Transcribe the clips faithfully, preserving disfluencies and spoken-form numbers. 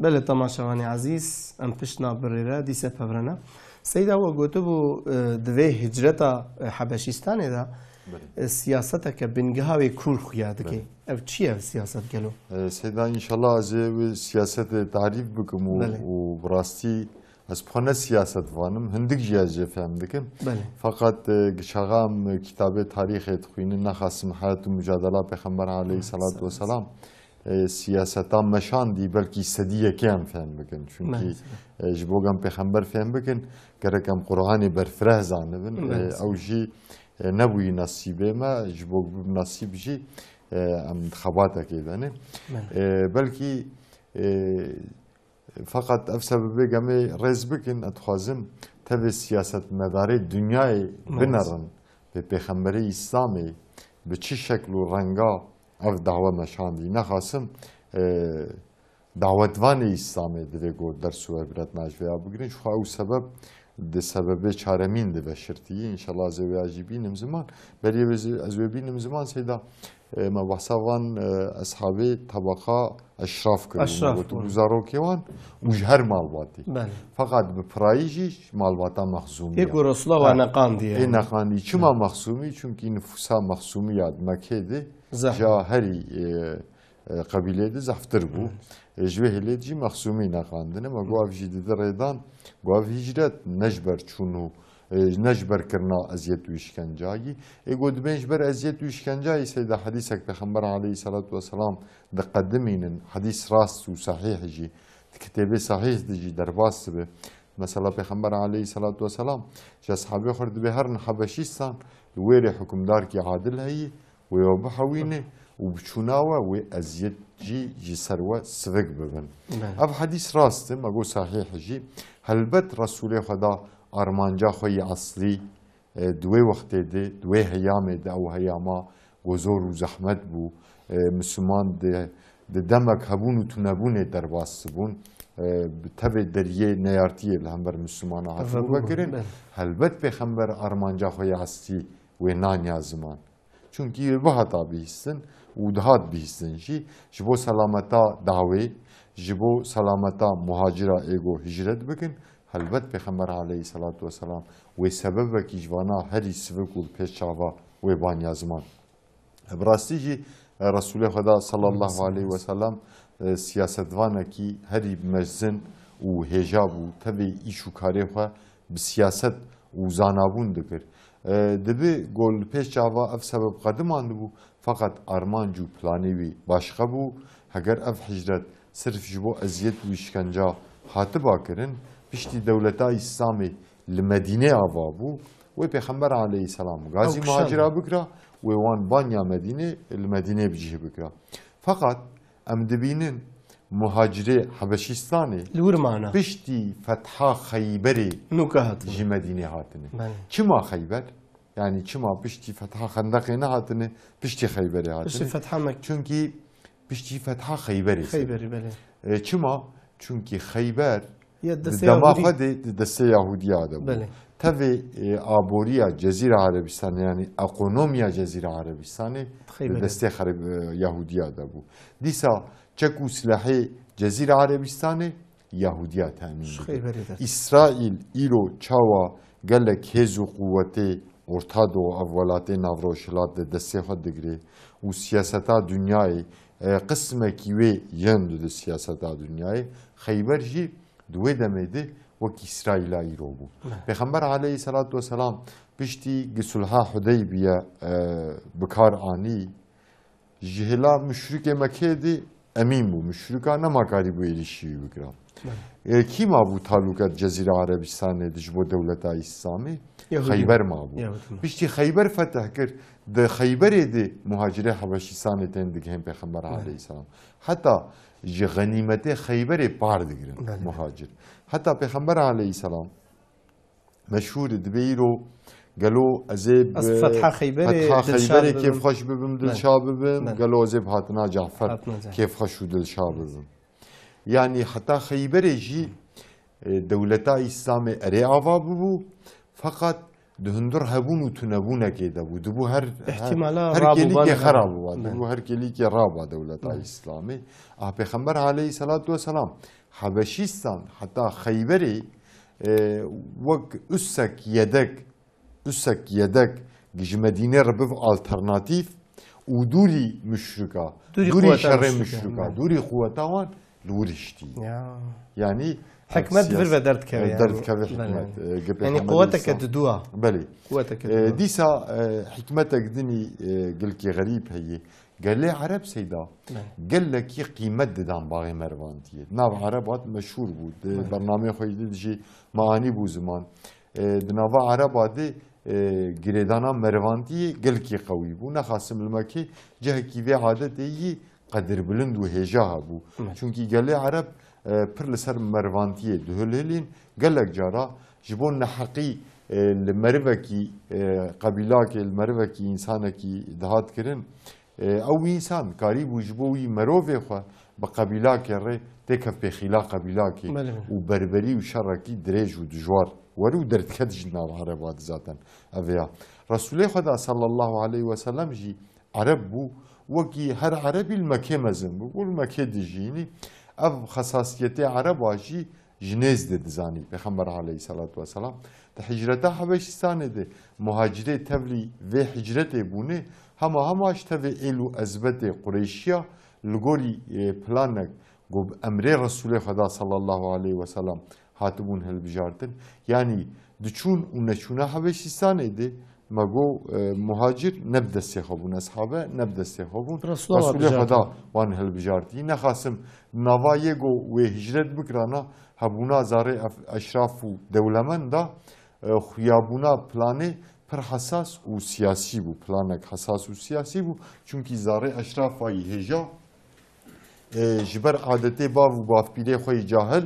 Belê, temaşevanê ezîz, em pişt na birê re dîse pevrene. Seyda we gotibû, e, di vê hicreta, e, Hebeşîstanê de, Belê. e, siyaseteke bingeha wê kûr xuya dike. Belê. Ev çi ye, ev siyaset gelo? E, Seyda, înşallah ez ê wê siyasetê tarîf bikim û, Belê. û bi rastî ez xwe ne siyasetvan im, hindik jî ez jê fehm dikim. Belê. Feqet, e, çaxa em kitabê tarîxê dixwînin, nexasim heyat û mucadela Pêxember aleyhisselatu vesselam, e, siyaseta meşandî, belkî sedî yekê em fehm bikin. Çunkî, Maalesef. e, ji bo em pêxember fehm bikin, gerek em Qur'anê berfireh zanibin. E, Maalesef. ew jî, e, nebûyî nasîbê me, ji bo bib nasîb jî, e, em di xebatekê de ne. Maalesef. E, belkî, e, feqet ev sebebê gemê rêz bikin, ez dixwazim tevê siyasetmedarê dinyayê Maalesef. binerin, pê pêxemberê Îslamê bi çi şekl û renga ev dawe meşandî. Nexasim, e, dawetvanê Îslamê divê ku ders û ibret me ji vêya bigirin. Ji xwe ew sebeb di sebebê çaremîn de veşirtî. Înşallah ez ê wêya jî bînim ziman. Berê wê zî-, ez wê bînim ziman, Seyda, e, me behsa van, e, eshabê tebaqa eşraf kir. Eşraf Got bûn. bû zarokê wan û ji her malbatî. Belê. Feqet bi pirayî jî ji malbata Mexzûmî Yê ya. ku Resûla wa Ha, neqandiye. ê neqandî. Çima Hı. Mexzûmî? Çunkî nifûsa Mexzûmî ya di Mekkê de Zehf. ji herî, e, e, qebîlê de zehftir bû. Evet. E, ji vê hêlê jî Mexzûmî neqandine. Me got ev jî dide rêdan, got ev hicret ne ji ber çûn û, e, ne ji ber kirina eziyet û îşkencayî. Ê got dibên ji ber eziyet û îşkencayî, Seyda, hedîsek Pêxember aleyhisselatu vesselam diqedimînin, hedîs rast û sahîh jî, di kitêbê sahîh de jî derbas dibe. Mesela Pêxember aleyhisselatu vesselam ji eshabê xwe re dibê herin Hebeşîstan, li wê rê hukimdarkî adil heyî, wê we bihewîne û bi çûna we wê eziyet jî ji ser we sivik bibin. Belê. Ev hedîs rast e, me got sahîh jî. Helbet Resûlê Xweda armanca xwe yê eslî, e, di wê wextê de, di wê heyamê de, ew heyama ku zor û zehmet bû, e, Misliman di, di demek hebûn û tunebûnê derbas dibûn, e, bi tevê deriyê neyartiyê li hember Mislimana hatibû Hebûn, vekirin. Belê. Helbet Pêxember armanca xwe yê eslî wê naniya ziman. Çunkî wê bihata bihîstin û dihat bihîstin jî, ji bo selameta dawê, ji bo selameta muhacira ê ku hicret bikin, helbet Pêxember aleyhisselatu vesselam wê sebebekî ji vana herî sivik û li pêş çava wê baniya ziman. Bi rastî jî, e, Resûlê Xweda sallallahu aleyhi ve sellem, e, siyasetvanekî herî mezin û hêja bû, tevê îş û karê xwe bi siyaset û zanabûn dikir. E, dibi ku li pêş çava ev sebeb qediman dibû, feqet armanc û planê wî başqa bû. Heger ev hicret sirf ji bo eziyet û îşkenca hatiba kirin, piştî dewleta Îslamê li Medînê ava bû, wê Pêxember aleyhisselam gazî Ew kişan muhacira bikira, wê wan banya Medînê, li Medînê bi cih bikira. Feqet em dibînin muhacirê Hebeşîstanê Li wir mana. piştî fetha Xeyberê Nûka hatine. ji Medînê hatine. Belê. Çima Xeyber? Yani çima piştî fetha Xendeqê nehatine, piştî Xeyberê hatine? Piştî fetha Mek- Çunkî piştî fetha Xeyberê. Xeyberê, belê. E, çima? Çunkî Xeyber Ya di destê dema Yahudî. xwe de di destê Yahudiya de bû. Belê. Tevê, e, aboriya Cezîra Erebistanê, yani ekonomiya Cezîra Erebistanê Xeyberê. di destê xereb-, e, Yahudiya de bû. Dîsa çek û silahê Cezîra Erebistanê Yahudiya temîn dike. Xeyberê de. Îsraîl îro çawa gelek hêz û quwetê Orta Doğu, ev welatê Navrojhilat di destê xwe digire û siyaseta dinyayê, e, qismekî wê yên di siyaseta dinyayê, Xeyber jî di wê demê de wek Îsraîla îro bû. Ne. Pêxember aleyhisselatu vesselam piştî gi sulha Hudeybiye, e, bi kar anî, ji hêla muşrikê Mekkeyê de emîn bû. Muşrika nema karîbû êrîşî wî bikira. Belê. E, kî mabû talûka Cezîra Erebistanê de ji bo dewleta Îslamê? Yahûdî. Xeyber mabû. Yahûdî. Piştî Xeyber fetih kir, di Xeyberê de muhacirê Hebeşîstanê tên digihên Pêxember Belê. aleyhisselam. Heta ji xenîmetê Xeyberê par digirin Belê. muhacir. Heta Pêxember aleyhisselam meşhûr e, dibê îro gelo ez ê bi Ez fetha Xeyberê fetha dilşad Xeyberê bibim. kêfxweş bibim, Belê. dilşa bibim, Belê. gelo ez ê bi hatina Cafer Hatina Cafer. kêfxweş û dilşa bibim. Yani heta Xeyberê jî, e, dewleta Îslamê erê ava bibû, feqet Di hundir hebûn û tunebûnekê de bû. Dibû her, her, Îhtîmala her rabû kêlîkê xera biba. Belê. Dibû her kêlîkê raba dewleta Belê. Îslamê. A Pêxember aleyhisselatu vesselam Habeşîstan heta Xeyberê, e, wek üsek yedek, üsek yedek ji Medînê re biv alternatîf û dûrî muşrika, Dûrî dûrî quweta şerê muşrika, muşrika, belê. Dûrî quweta wan li wir hiştî. Ya. Yanî Hikmet ev vir siyas-, ve derdikeve e, yani. Derdikeve Belê. Hikmet, e, gi Yanî Pêxemberê quweteke Îslam. Di dua. Belê. Quweteke E, di dua. Dîsa, e, hikmetek dinî, e, gilkî xerîb heye. Gelê Ereb seyda Belê. Gelekî qîmet didan baxê mervantiyê. Nav Ereb hat meşhûr bû. Di Belê. Bernameyê xwe yê di jî me anî bû ziman. E, di nava Ereba de, e, girêdana mervantiyê gelkî qewî bû. Nexasim li Mekê cihekî vê adetê yî qedirbilind û hêja hebû. Evet. Çunkî gelê Ereb, e, pir li ser mervantiyê dihilhilîn, gelek cara ji bo neheqî, e, li merivekî, e, qebîlakê, li merivekî însanekî dihat kirin, e, ew însan karîbû ji bo wî merovê xwe bi qebîlakê re têkev pêxîla qebîlakê Belê, belê. Û berberî û şerekî dirêj û dijwar were û derdiket ji nav Ereba de zaten ev ya. Resulê Xweda sallallahu aleyhi ve sellem jî Ereb bû, wekî her Erebî li Mekê mezin bû, bû li Mekê dijînî. Ev xesasiyetê Ereba jî ji nêz de dizanî Pêxember aleyhisselatu vesselam. Di hicreta Habeşîstanê de muhacirê tevlî vê hicretê bûne, hema hema ji tevê êl û ezbetê Qureyşiya li gorî, e, planek ku bi emrê Resulê Xweda sallallahu aleyhi ve sellem hatibûn hilbijartin. Yanî diçûn û neçûna Habeşîstanê de me got, e, muhacir ne bi destê xwe bûn, eshabe ne bi destê xwe bûn. Resulullah Resulê Xweda hilbijartin. Wan hilbijartî. Nexasim nava yê ku wê hicret bikirana, hebûna zarê ef-, eşraf û dewlemenda, e, xuyabûna planê pir hesas û siyasî bû. Planek hesas û siyasî bû. Çunkî zarê eşrafa yî hêja, e, ji ber adetê bav û bavpîrê xwe yî cahil,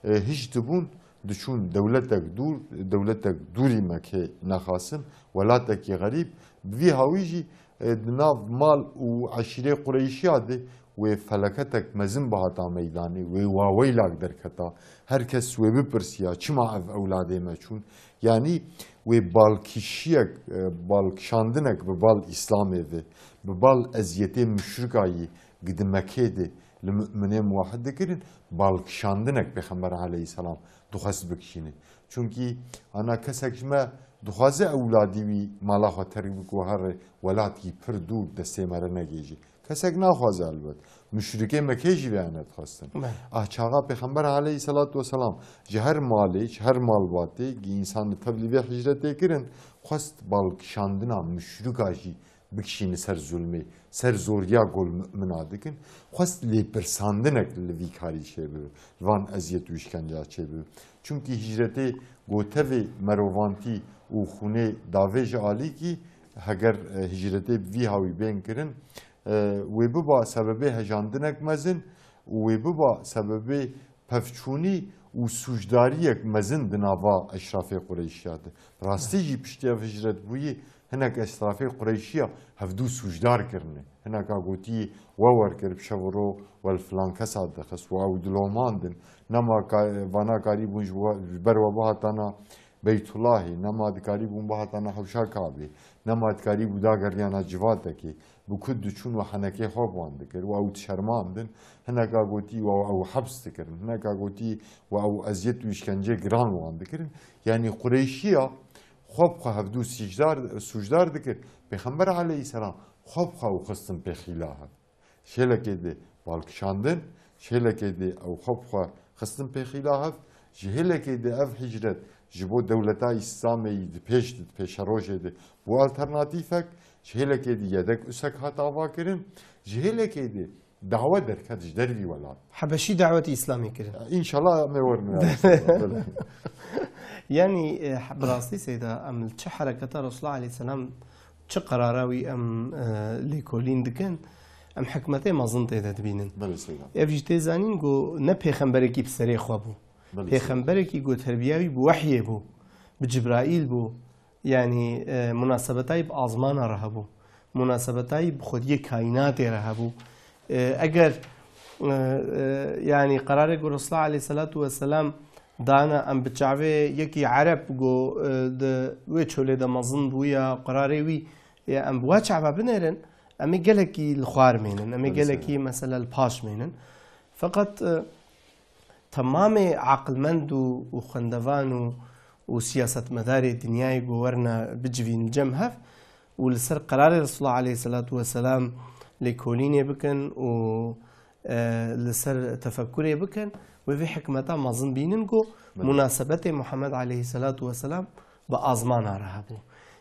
e, hişt dibûn, diçûn dewletek dûr, dewletek dûrî Mekê nexasim, welatekî xerîb. Bi vî hawî jî, e, di nav mal û eşîrê Qureyşiya de wê feleketek mezin bihata meydanê, wê waweylak derketa. Her kes wê bipirsiya, çima ev ewladê me çûn? Yanî wê balkişiyek, e, balkişandinek bi bal Îslamê ve, bi bal eziyetê muşrika yî gi di Mekê de li mu'minê muwahid dikirin, balkişandinek Pêxember aleyhisselam dixwest bikişîne. Çunkî ana kesek ji me dixwaze ewladî wî mala xwe terk bike û here welatî pir dûr destê me re negihêje. Kesek naxwaze elbet. Muşrikê Mekê jî vê ne dixwestin. Belê. Ah çaxa Pêxember aleyhisselatu vesselam ji her malê, ji her malbatê, gi însan li tevlî vê hicretê kirin, xwest balkişandina muşrika jî bikişîne ser zulmê, ser zoriya ku li mu'mina dikin, xwest lêpirsandinek li vî karî çêbibe, li van eziyet û îşkenca çêbibe. Çunkî hicretê ku tevê merovantî û xûnê davê ji alîkî, heger, e, hicretê bi vî hawî bên kirin, e, wê biba sebebê hejandinek mezin û wê biba sebebê pevçûnî û sûcdariyek mezin di nava eşrafê Qureyşiya de. Rastî jî piştî ev hicret bûyî, hinek eşrafê Qureyşiya hevdû sûcdar kirine. Hineka gotiyê we werkir bi şev û ro we li filan kesa dixist, we ew dilomandin. Nema ka-, vana karîbûn ji we, ji ber we bihatana Beytullahê, nema dikarîbûn bihatana hewşa Kabê, nema dikarîbû dageriyana civatekê, bi ku diçûn û henekê xwe bi wan dikir û ew dişermandin, hineka gotî û ew heps dikirin, hineka gotî û ew eziyet û îşkencê giran wan dikirin. Yanî Qureyşiya xwe bi xwe hevdû sîcdar, sûcdar dikir. Pêxember aleyhisselam xwe bi xwe ew xistin pê xîla hev. Ji hêlekê dê balkişandin, ji hêlekê dê ew xwe bi xwe xistin pê xîla hev, ji hêlekê dê ev hicret ji bo dewleta Îslamê yî di pêş de, di pêşerojê de bû alternatîfek, ji hêlekê dê yedek usek hat ava kirin, ji hêlekê dê dawe derket ji dervî welat. Hebeşî dawetî Îslamê kirin. Înşallah em ê werin. Yanî, e, bi rastî Seyda, em li çi hereketa Resulullah aleyhisselam, çi qerara wî em, e, lêkolîn dikin, em hikmetê mezin tê de dibînin. Belê Seyda. Ev jî tê zanîn ku ne pêxemberekî bi serê xwe bû. Belê Seyda. Pêxemberekî ku terbiya wî bi wehyê bû, bi Cibraîl bû. Yanî, e, munasebetayî bi azmana re hebû. Munasebetayî bi xwediyê kaînatê re hebû. E, eger, e, e, yanî qerarê ku Resulullah aleyhisselatu vesselam Dana em bi çavê yekî Ereb ku, e, di wê çolê de mezin bûya, qerarê wî, e, em bi wa çava binêrin, em ê gelekî li xwar mênin, em ê Belê gelekî seyda. Mesela li paş mênin. Feqet, e, temamê aqilmend û, û xwendevan û, û siyasetmedarê dinyayê ku werna bicivîn cem hev û li ser qerarê Resulullah aleyhisselatu vesselam lêkolînê bikin û, e, li ser tefekurê bikin, wê vê hikmeta mezin bînin ku Belê. Munasebetê Muhammed aleyhisselatu vesselam bi azmana re hebû.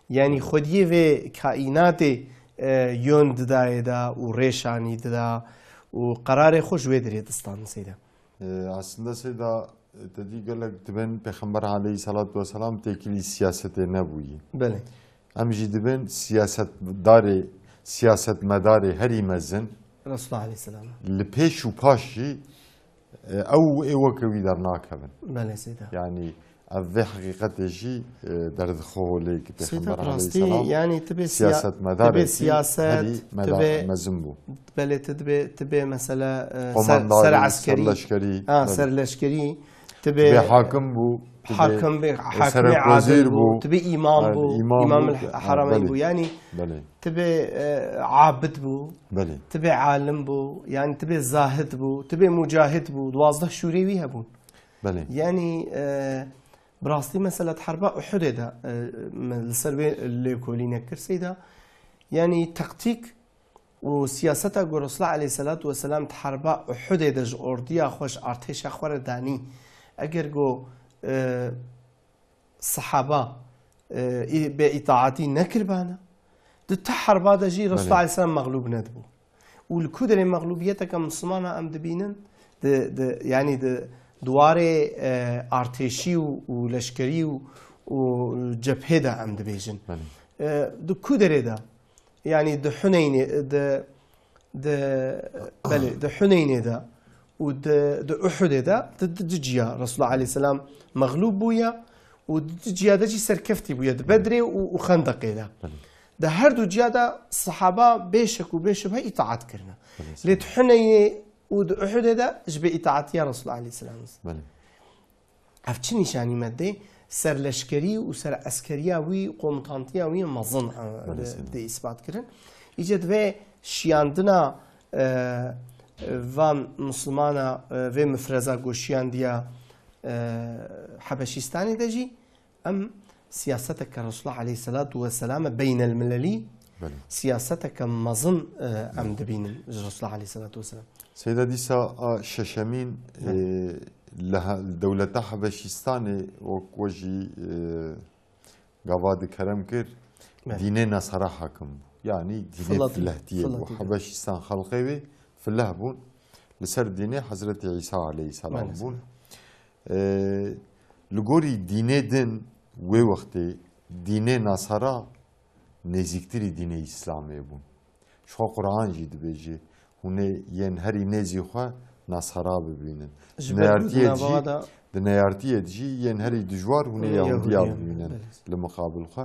Yanî xwediyê vê kaînatê, e, yon didayê da û rêşanî dida û qerarê xwe ji wê dirê distan seyda. E, aslında seyda, e, te dî gelek dibên Pêxember aleyhisselatu vesselam têkilî siyasetê nebûyî. Belê. Em jî dibên siyasetdarê, siyasetmedarê herî mezin Resulullah aleyhisselam. Li pêş û paş jî, e, ew ê weke wî dernakevin. Belê seyda. Yanî ev vê heqîqetê jî, e, derdixwe holê ki Seyda, Pêxember bi rastî, aleyhisselam yanî tu bê siya-, siyasetmedarê tu bê ki siyaset, herî tu meda-, bê mezin bû. Belê tu dibê, tu bê mesela, e, ser, Komandar, ser eskerî. Serleşkerî, Ha, belê. Serleşkerî. Tu bê Bê hakim bû, tu bê, hakim bê, e, hakimê serek wezîr adil bû, bû. Tu bê îmam Evet, bû, îmam îmam bû, el ha, harameyn belê. Bû. Yanî Belê. Tu bê, e, abid bû, Belê. Tu bê alim bû, yanî tu bê zahid bû, tu bê mucahid bû, duwazdeh şûrê wî hebûn. Belê. Yanî, e, bi rastî mesela di herba Uhudê de, e, me li ser wê lêkolînek kir seyda. Yanî taktîk û siyaseta ku Resulullah aleyhisselatu vesselam di herba Uhudê de ji ordiya xwe, ji artêşa xwe re danî. Eger ku, e, sehaba, e, î-, bê îtaatî nekiribana, di ti herba de jî Resulullah Belê. Aleyhisselam mexlûb nedibû. Û li ku derê mexlûbiyeteke Mislimana em dibînin, di, di, yanî di diwarê, e, artêşî û, û leşkerî û, û cephê de em dibêjin. Belê. E, di ku derê de? Yanî di Huneynê, di, di, belê, di Huneynê de û di, di Uhudê de, di, di, di ciya Resulullah aleyhisselam mexlûb bûye û di, di ciya de jî serkeftî bûye, di Bedrê û, û Xendeqê de. Belê. Di her du ciya de sehaba bê şek û bê şubhe îtaat kirine. Belê, Lê di Huneynê û di Uhudê de ji bê îtaatiya Resulullah aleyhisselam. Belê. Ev çi nîşanî me dê? Serleşkerî û sereskeriya wî, komutantiya wî mezin, e, Belê, dê, seyda. Dê îspat kirin. Îce divê şiyandina, e, van Mislimana, e, vê mifreza ku şiyandiya, e, Hebeşîstanê de jî em siyaseteke Resulullah aleyhisselatu vesselam e beynelmilelî, Belê. Siyaseteke mezin, e, em dibînin ji Resulullah aleyhisselatu vesselam. Seyda dîsa a şeşemîn, Belê. E, li he-, dewleta Hebeşîstanê wek we jî, e, gava di kerem kir, Belê. Dînê Nasara hakim bû. Yanî dînê Filatî, filehtiyê bû. Filatî. Hebeşîstan xelqê wê fileh bûn. Li ser dînê Hezretî Îsa aleyhisselam Belê. Bûn. E, li gorî dînê din wê wextê dînê Nasara nêzîktirî dînê Îslamê bûn. Ji xwe Quran jî dibêje, hûn ê yên herî nêzî xwe Nasara bibînin. Ji Di ber ku di neyartiyê nava jî, de di neyartiyê de jî yên herî dijwar hûn ê Hûn ê Yahudiya Yahudiyan, bibînin belê. Li miqabil xwe.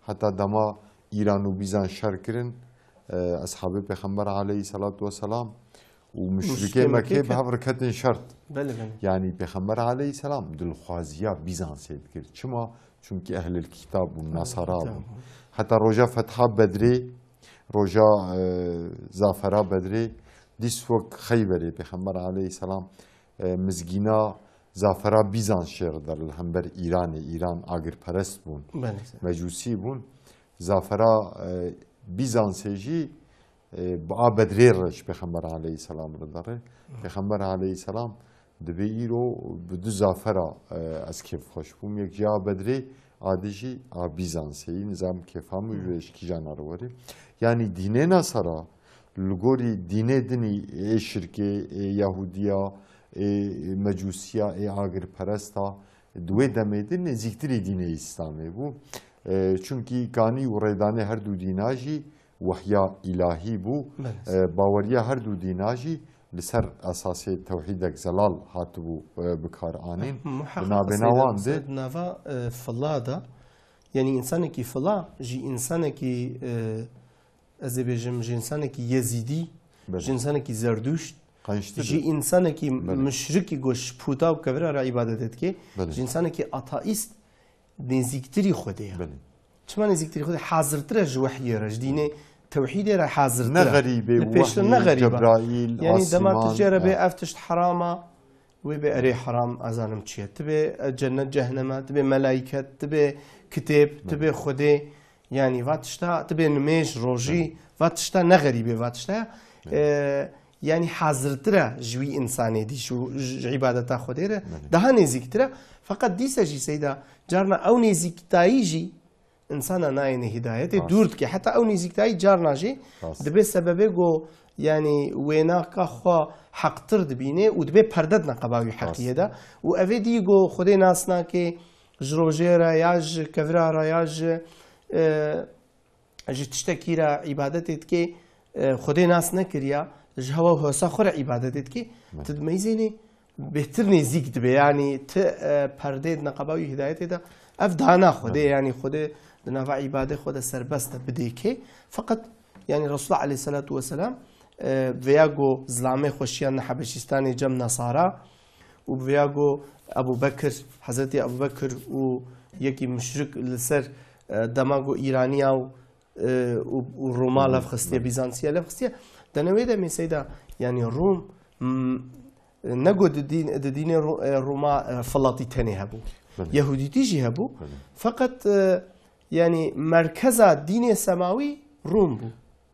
Heta dema Îran û Bîzan şer kirin, e, eshabê Pêxember aleyhisselatu vesselam û muşrikê Mekê bi hev re ketin şert. Belê, belê. Yanî Pêxember aleyhisselam dilxwaziya Bîzansê dikir. Çima? Çunkî ehlil kitab bûn, Ehlil nasara kitab bûn. Bûn. Heta roja fetha Bedrê, roja, e, zafera Bedrê, dîs wek Xeyberê Pêxember aleyhisselam, e, mizgîna zafera Bîzans şêrdir li hember Îranê. Îran agirperest bûn. Belê. Mecûsî bûn. Zafera, e, Bîzansê jî E, bi a Bedrê re ji Pêxember aleyhisselam re derê. Pêxember aleyhisselam dibê îro bi du zafera, e, ez kêfxweş bûm. Yek jî a Bedrê, a di jî a Bîzansê. Nizam kêfa min ji ji kîjan re were. Yanî dînê Nasara, li gorî dînê dinî ê şirkê, ê Yahudiya, ê Mecûsiya, ê agirperesta, di wê demê de nêzîktirî dînê Îslamê bû. E, çunkî kanî û rêdanê her du dîna jî wehya îlahî bû. Belê. E, baweriya her du dîna jî li ser esasê tewhîdek zelal hatibû, e, bi kar anîn. Muheqeq Di navbêna seyda wan de Mesud nava, e, fila de, yanî însanekî fila ji însanekî, e, ez ê bêjim, ji însanekî Yezîdî, Belê. Ji însanekî Zerdûşt, Qençtir. Ji însanekî Belê. muşrikî ku ji puta û kevira re îbadetê dike, Belê. ji însanekî ateîst nêzîktirî Xwedê ye. Belê. Çima nêzîktirî Xwedê? Hazirtir e ji wehyê re, ji dînê tewhîdê re hazirtir Ne e. xerîbê, Li pêştir wehyê, ne xerîb e. Cebraîl, Yanî dema tu asîman, jê re bê ya. ev tişt heram e, wê bê erê heram, ez zanim çi ye. Tu bê, e, cennet, cehennem e, tu bê melaiket, tu bê kitêb, tu Belê. bê Xwedê. Yanî va tişta, tu bê nimêj, rojî, Belê. va tişta ne xerîbê, va tişta ya. Belê. E, yanî hazirtir e ji wî însanê dî, ji, ji îbadeta Xwedê re. Belê. Daha nêzîktir e. Feqet dîse jî seyda, carna ew nêzîktayî jî însana nayêne hîdayetê, Rast. dûr dike. Heta ew nêzîktayî carna jî Rast. dibê sebebê ku, yanî wênaka xwe heqtir dibîne û dibê perde dine qeba wî Rast. heqiyê de. Û evê dî ku Xwedê nas nake, ji rojê re ya ji kevira re ya ji, e, ji tiştekî re îbadetê dike, e, Xwedê nas nekiriya, ji hewa û hewsa xwe re îbadetê dike, Belê. tu dimeyzênê bêhtir nêzîk dibe. Yanî ti, e, perdê di neqeba wî hîdayetê de ev dana Xwedê, Belê. yanî Xwedê di nava îbadê xwe de serbest e bidê kê. Feqet, yanî Resulullah aleyhisselatu vesselam, e, veya go zilamê xwe şiyan ne Hebeşîstanê cem Nesara û bi veya go Ebu Bekir, Hezretî Ebu Bekir û yekî muşrik li ser, e, dema go Îraniya û, e, û, û Roma Hı hı. lev xistiye, Belê. Bîzantiya lev xistiye. Dene wê demê seyda, yanî Rom, m, ne go di dîn, di dînê Ro-, e, Roma, e, filatî tenê hebû. Belê. Yehûdîtî jî hebû. Belê. Feqet, e, yanî merkeza dînê semawî Rom bû.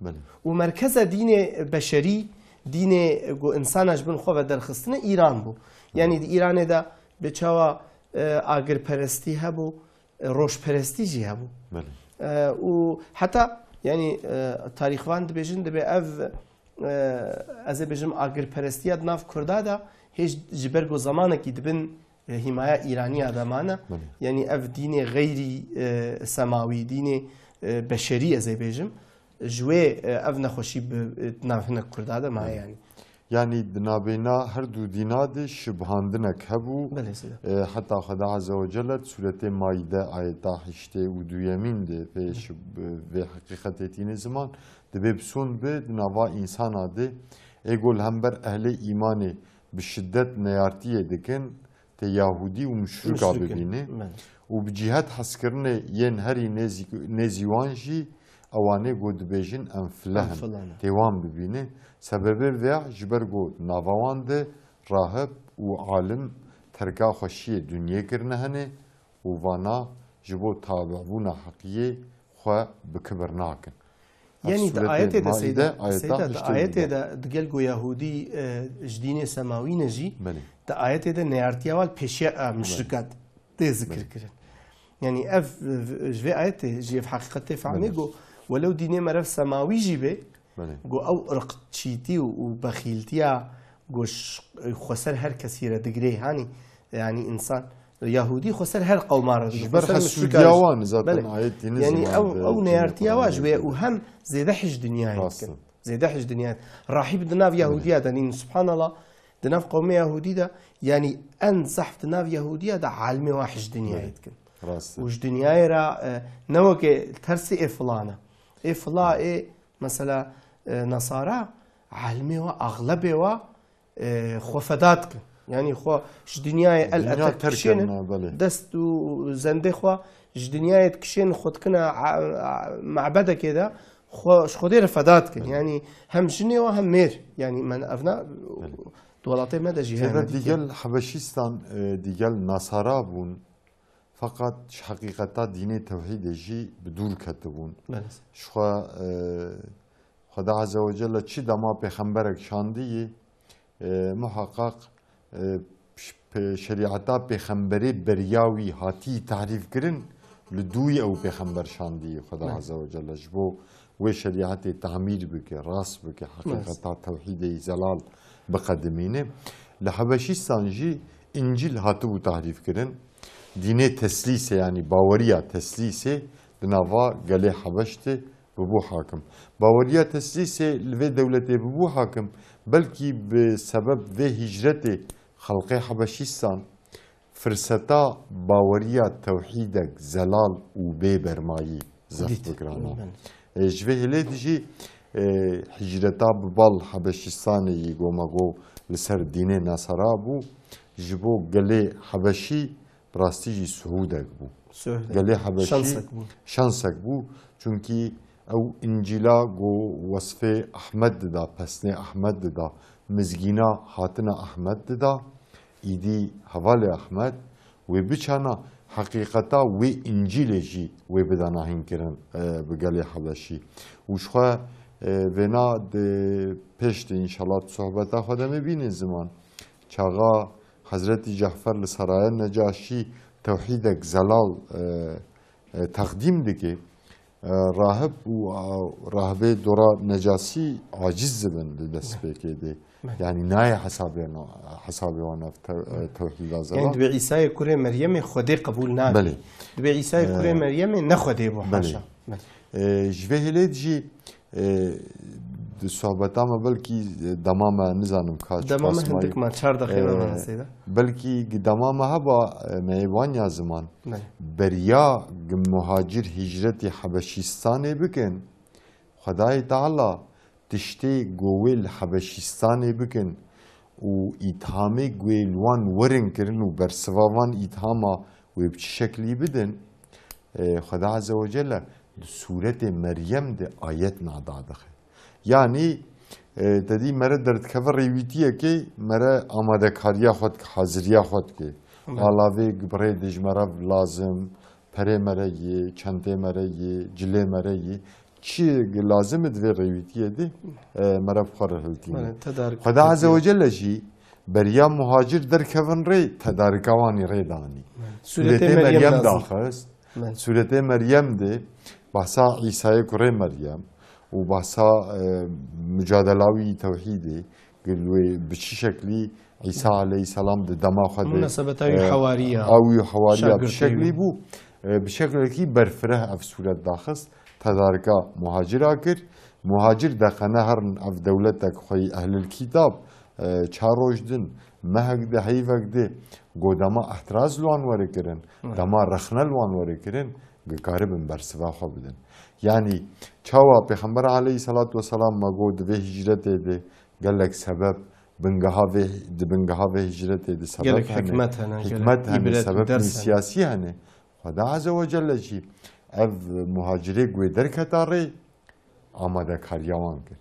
Belê. Û merkeza dînê beşerî, dînê ku însana ji bin xwe ve derxistine Îran bû. Yanî Belê. di Îranê de bi çawa, e, agirperestî hebû, e, rojperestî jî hebû. Belê. E, û heta, yanî, e, tarîxvan dibêjin, dibê ev, e, ez ê bêjim, agirperestiya di nav Kurda de hêj ji ber ku zamanekî dibin e, hîmaya Îraniya de mane. Belê. Yanî ev dînê xeyrî, e, semawî, dînê, e, beşerî ez ê bêjim. Ji wê, e, ev nexweşî bi, e, nav hinek Kurda de maye Belê. yanî. Yanî di nabêna her du dîna de şibhandinek hebû. Belê, seyda. E, heta Xweda Azze ve Celle di sûretê Maîde ayeta heştê û duyemîn de pê Belê. şib-, vê heqîqetê tîne ziman, dibê bi son bi di nava însana de ê ku li hember ehlê îmanê bi şiddet neyartiyê dikin, tê Yahûdî û muşrika Muşrik in. bibîne Belê. û bi cîhet hezkirinê yên herî nêzîk-, nêzî wan jî ewanê ku dibêjin em fileh Em in, fileh in. tê wan bibîne. Sebebê vê ji ber ku nava wan de rahib û alim terka xweşiyê dinyê kirine hene û vana ji bo tabîbûna heqiyê xwe bi kibir nakin. Yanî di Sûretê ayetê de Maîde, seyda, ayeta seyda di heştê ayetê de. de digel ku Yahûdî, e, ji dînê semawî ne jî, Belê. di ayetê de neyartiya wan pêşiya, e, muşrikat tê zikir Belê. kirin. Yanî ev, e, ji vê ayetê jî ev heqîqet tê fehmê Belê. ku welew dînê me rev semawî jî bê, Belê. ku ew irqçîtî û, û bexîltiya ku ş-, xweser her kesî re digirê, hanî, yanî însan, Yahûdî xweser her qewma re, Ji ber xweser muşrika hesûdiya re. wan zaten Belê. ayetê ne Yanî ziman ew, de ew neyartiya wa ji wê û hem zêde hij dinyayê Rast dikin. e. Zêde hij dinyayê. Rahîb di nav Belê. Yahûdiya de nîn, subhanallah, di nav qewmê Yahûdî de, yanî en zehf di nav Yahûdiya de alimê wa hij dinyayê Belê. dikin. Rast e. Û ji dinyayê re, e, ne weke tersê ê filane. Ê fila, ê mesela, e, Nesara, alimê wa, axlebê wa, e, xwe feda dikin. Yanî xwe ji dinyayê el Dinya etek terk dikişênin, kirine, belê. dest û zendê xwe ji dinyayê dikişênin, xwe dikine a, a, mebedekê de, xwe ji Xwedê re feda dikin. Belê. Yanî hem jinê wa hem mêr. Yanî men evna Belê. di welatê me de jî heye Têde ne dîtî. digel Hebeşîstan, e, digel Nasara bûn. Feqet ji heqîqeta dînê tewhîdê jî bi dûr ketibûn. Belê. Ji xwe, e, Xweda Azze ve Celle çi dema pêxemberek şandiyî, e, muheqeq, e, ş-, pe-, şerîeta pêxemberê beriya wî hatî tahrîf kirin, li dûyî ew pêxember şandiyî Xweda Belê. Azze ve Celle ji bo wê şerîetê tamîr bike, rast bike, Rast. heqîqeta tewhîdê zelal biqedimîne. Li Hebeşîstan jî Încîl hatibû tahrîf kirin. Dînê teslîsê, yanî baweriya teslîsê di nava gelê Hebeş de bibû hakim. Baweriya teslîsê li vê dewletê bibû hakim, belkî bi sebeb vê hîcretê xelqê Hebeşîstan firseta baweriya tewhîdek zelal û bê bermayî zehf Dît. bikirana. Belê. E, ji vê hêlê de jî, e, hicreta bi bal Hebeşîstanê yî, go me go, li ser dînê Nesara bû, ji bo gelê Hebeşî bi rastî jî suhûdek bû. Suhûdek. Gelê Hebeşî Şansek bû. Şansek bû. Çunkî ew Încîla go wesfê Ahmed dida, pesnê Ahmed dida, mizgîna hatina Ahmed dida, îdî hevalê Ahmed, wê biçana heqîqeta wê Încîlê jî wê bidana hînkirin, e, bi gelê Hebeşî. Û ji xwe, e, vêna di pêş de înşallah di sohbeta xwe de me bînin ziman. Çaxa Hezretî Cafer li Seraya Necaşî tewhîdek zelal, e, e, teqdîm dike. E, rahib û, a, rahibê dora Necasî aciz dibin di destpêkê de. Belê. Yanî nayê hesabê, hesabê wan ev te-, e, tewhîda zelal. Yani dibê Îsayê kurê Meryemê Xwedê qebûl nake. Belê. Dibê Îsayê kurê E, Meryemê ne Xwedê bû, belê. Haşa. Belê. E, ji vê hêlê de jî, e, di sohbeta me belkî, e, dema me nizanim ka çiqas me hindik ma çar deqê me e, hesê de. Belkî dema me heba, e, me ê vanya ziman. Belê. Beriya gi muhacir hicretî Hebeşîstanê bikin, Xwedayê Teala tiştê go wê li Hebeşîstanê bikin û îthamê go wê li wan werin kirin û bersiva van îthama wê bi çi şeklî bidin, e, Xweda Azze ve Celle di sûretê Meryem de ayet nada dixe. Yanî, e, te dî mere derdikeve rêwîtiyekê, mere amadekariya xwe dike, haziriya xwe dike. Belê. Alavê birê de ji mere lazim, perê mere yê, çentê mere yê, cilê mere yê, çi lazim e di vê rêwîtiyê de, e, mere bi xwe re hiltîne. Belê, tedarik Xweda Azze ve Celle jî beriya muhacir derkevin rê, tedarika wanî rê danî. Belê. Sûretê Sûretê Meryem Meryem lazim. Daxist. Belê. Sûretê Meryem de bahsa Îsayê kurê Meryem û bahsa, e, mucadela wî tewhîdê, gil wê bi çi şeklî Îsa aleyhisselam di dema xwe de, Munasebeta wî e, hewariya, a wî hewariya bi şagirtê şeklî wî. Bû, e, bi şeklekî berfireh ev sûret daxist, tedarika muhacira kir. Muhacir deqene herin ev dewletek xwe yî ehlil kîtab, e, çar roj din, mehek di, heyvek di, go dema ehtiraz li wan were kirin, Hı. dema rexne li wan were kirin, gikaribin bersiva xwe bidin. Yanî çawa Pêxember aleyhisselatu vesselam me got di vê hicretê de gelek sebeb bingeha vê, di bingeha vê hicretê de sebeb Gelek hene, hikmet hene, hikmet gelek hene, îbret û sebeb ders hene. Siyasî hene. Xweda Azze ve Celle jî ev muhacirê guê derketa rê amadekariya wan kir.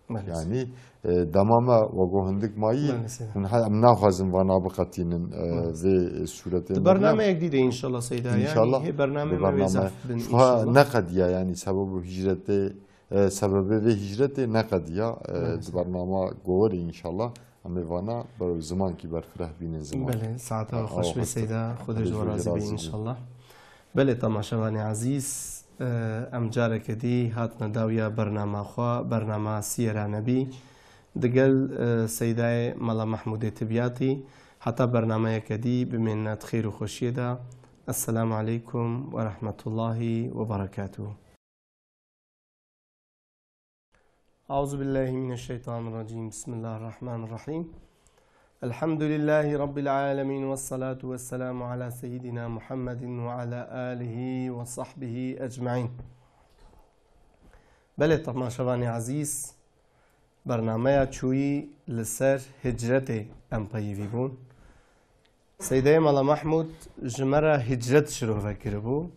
Belê. Yanî, e, dema me wego hindik mayî, Belê, seyda. Hûn he-, em naxwazin vana biqetînin, e, Belê. Vê sûretê Di Meryem. Bernameyek dî de înşallah seyda, yanî Înşallah. Hê bernameyê Di me wê bername-, zehf bin, Xwe înşallah. Neqediya, yanî sebeb û hicretê, e, sebebê vê hicretê neqediya, e, Belê, di seyda. Bernama gowerê înşallah. Em ê vana ber-, zimankî berfireh bînin ziman. Belê, saeta we xweş be seyda, Xwedê ji we razî be înşallah. Belê, temaşevanê ezîz, e, em careke dî hatine dawiya bernama xwe, bernama Siyera Nebî. Digel, e, Seydayê Mela Mehmûdê Tibyatî. Heta bernameyeke dî bimênine di xêr û xweşiyê de. Esselamu aleykum ve rahmetullahi ve berekatuhu. Euzu billahi mineşşeytanirracim. Bismillahirrahmanirrahim. Elhamdülillahi Rabbil alemin. Vessalatu vesselamu ala seyyidina Muhammedin ve ala alihi ve sahbihi ecmaîn. Belê, temaşevanê ezîz, bernameya çûyî li ser hicretê em peyivî bûn. Seydeyê Mela Mehmûd ji me re hicret şirove kiribû.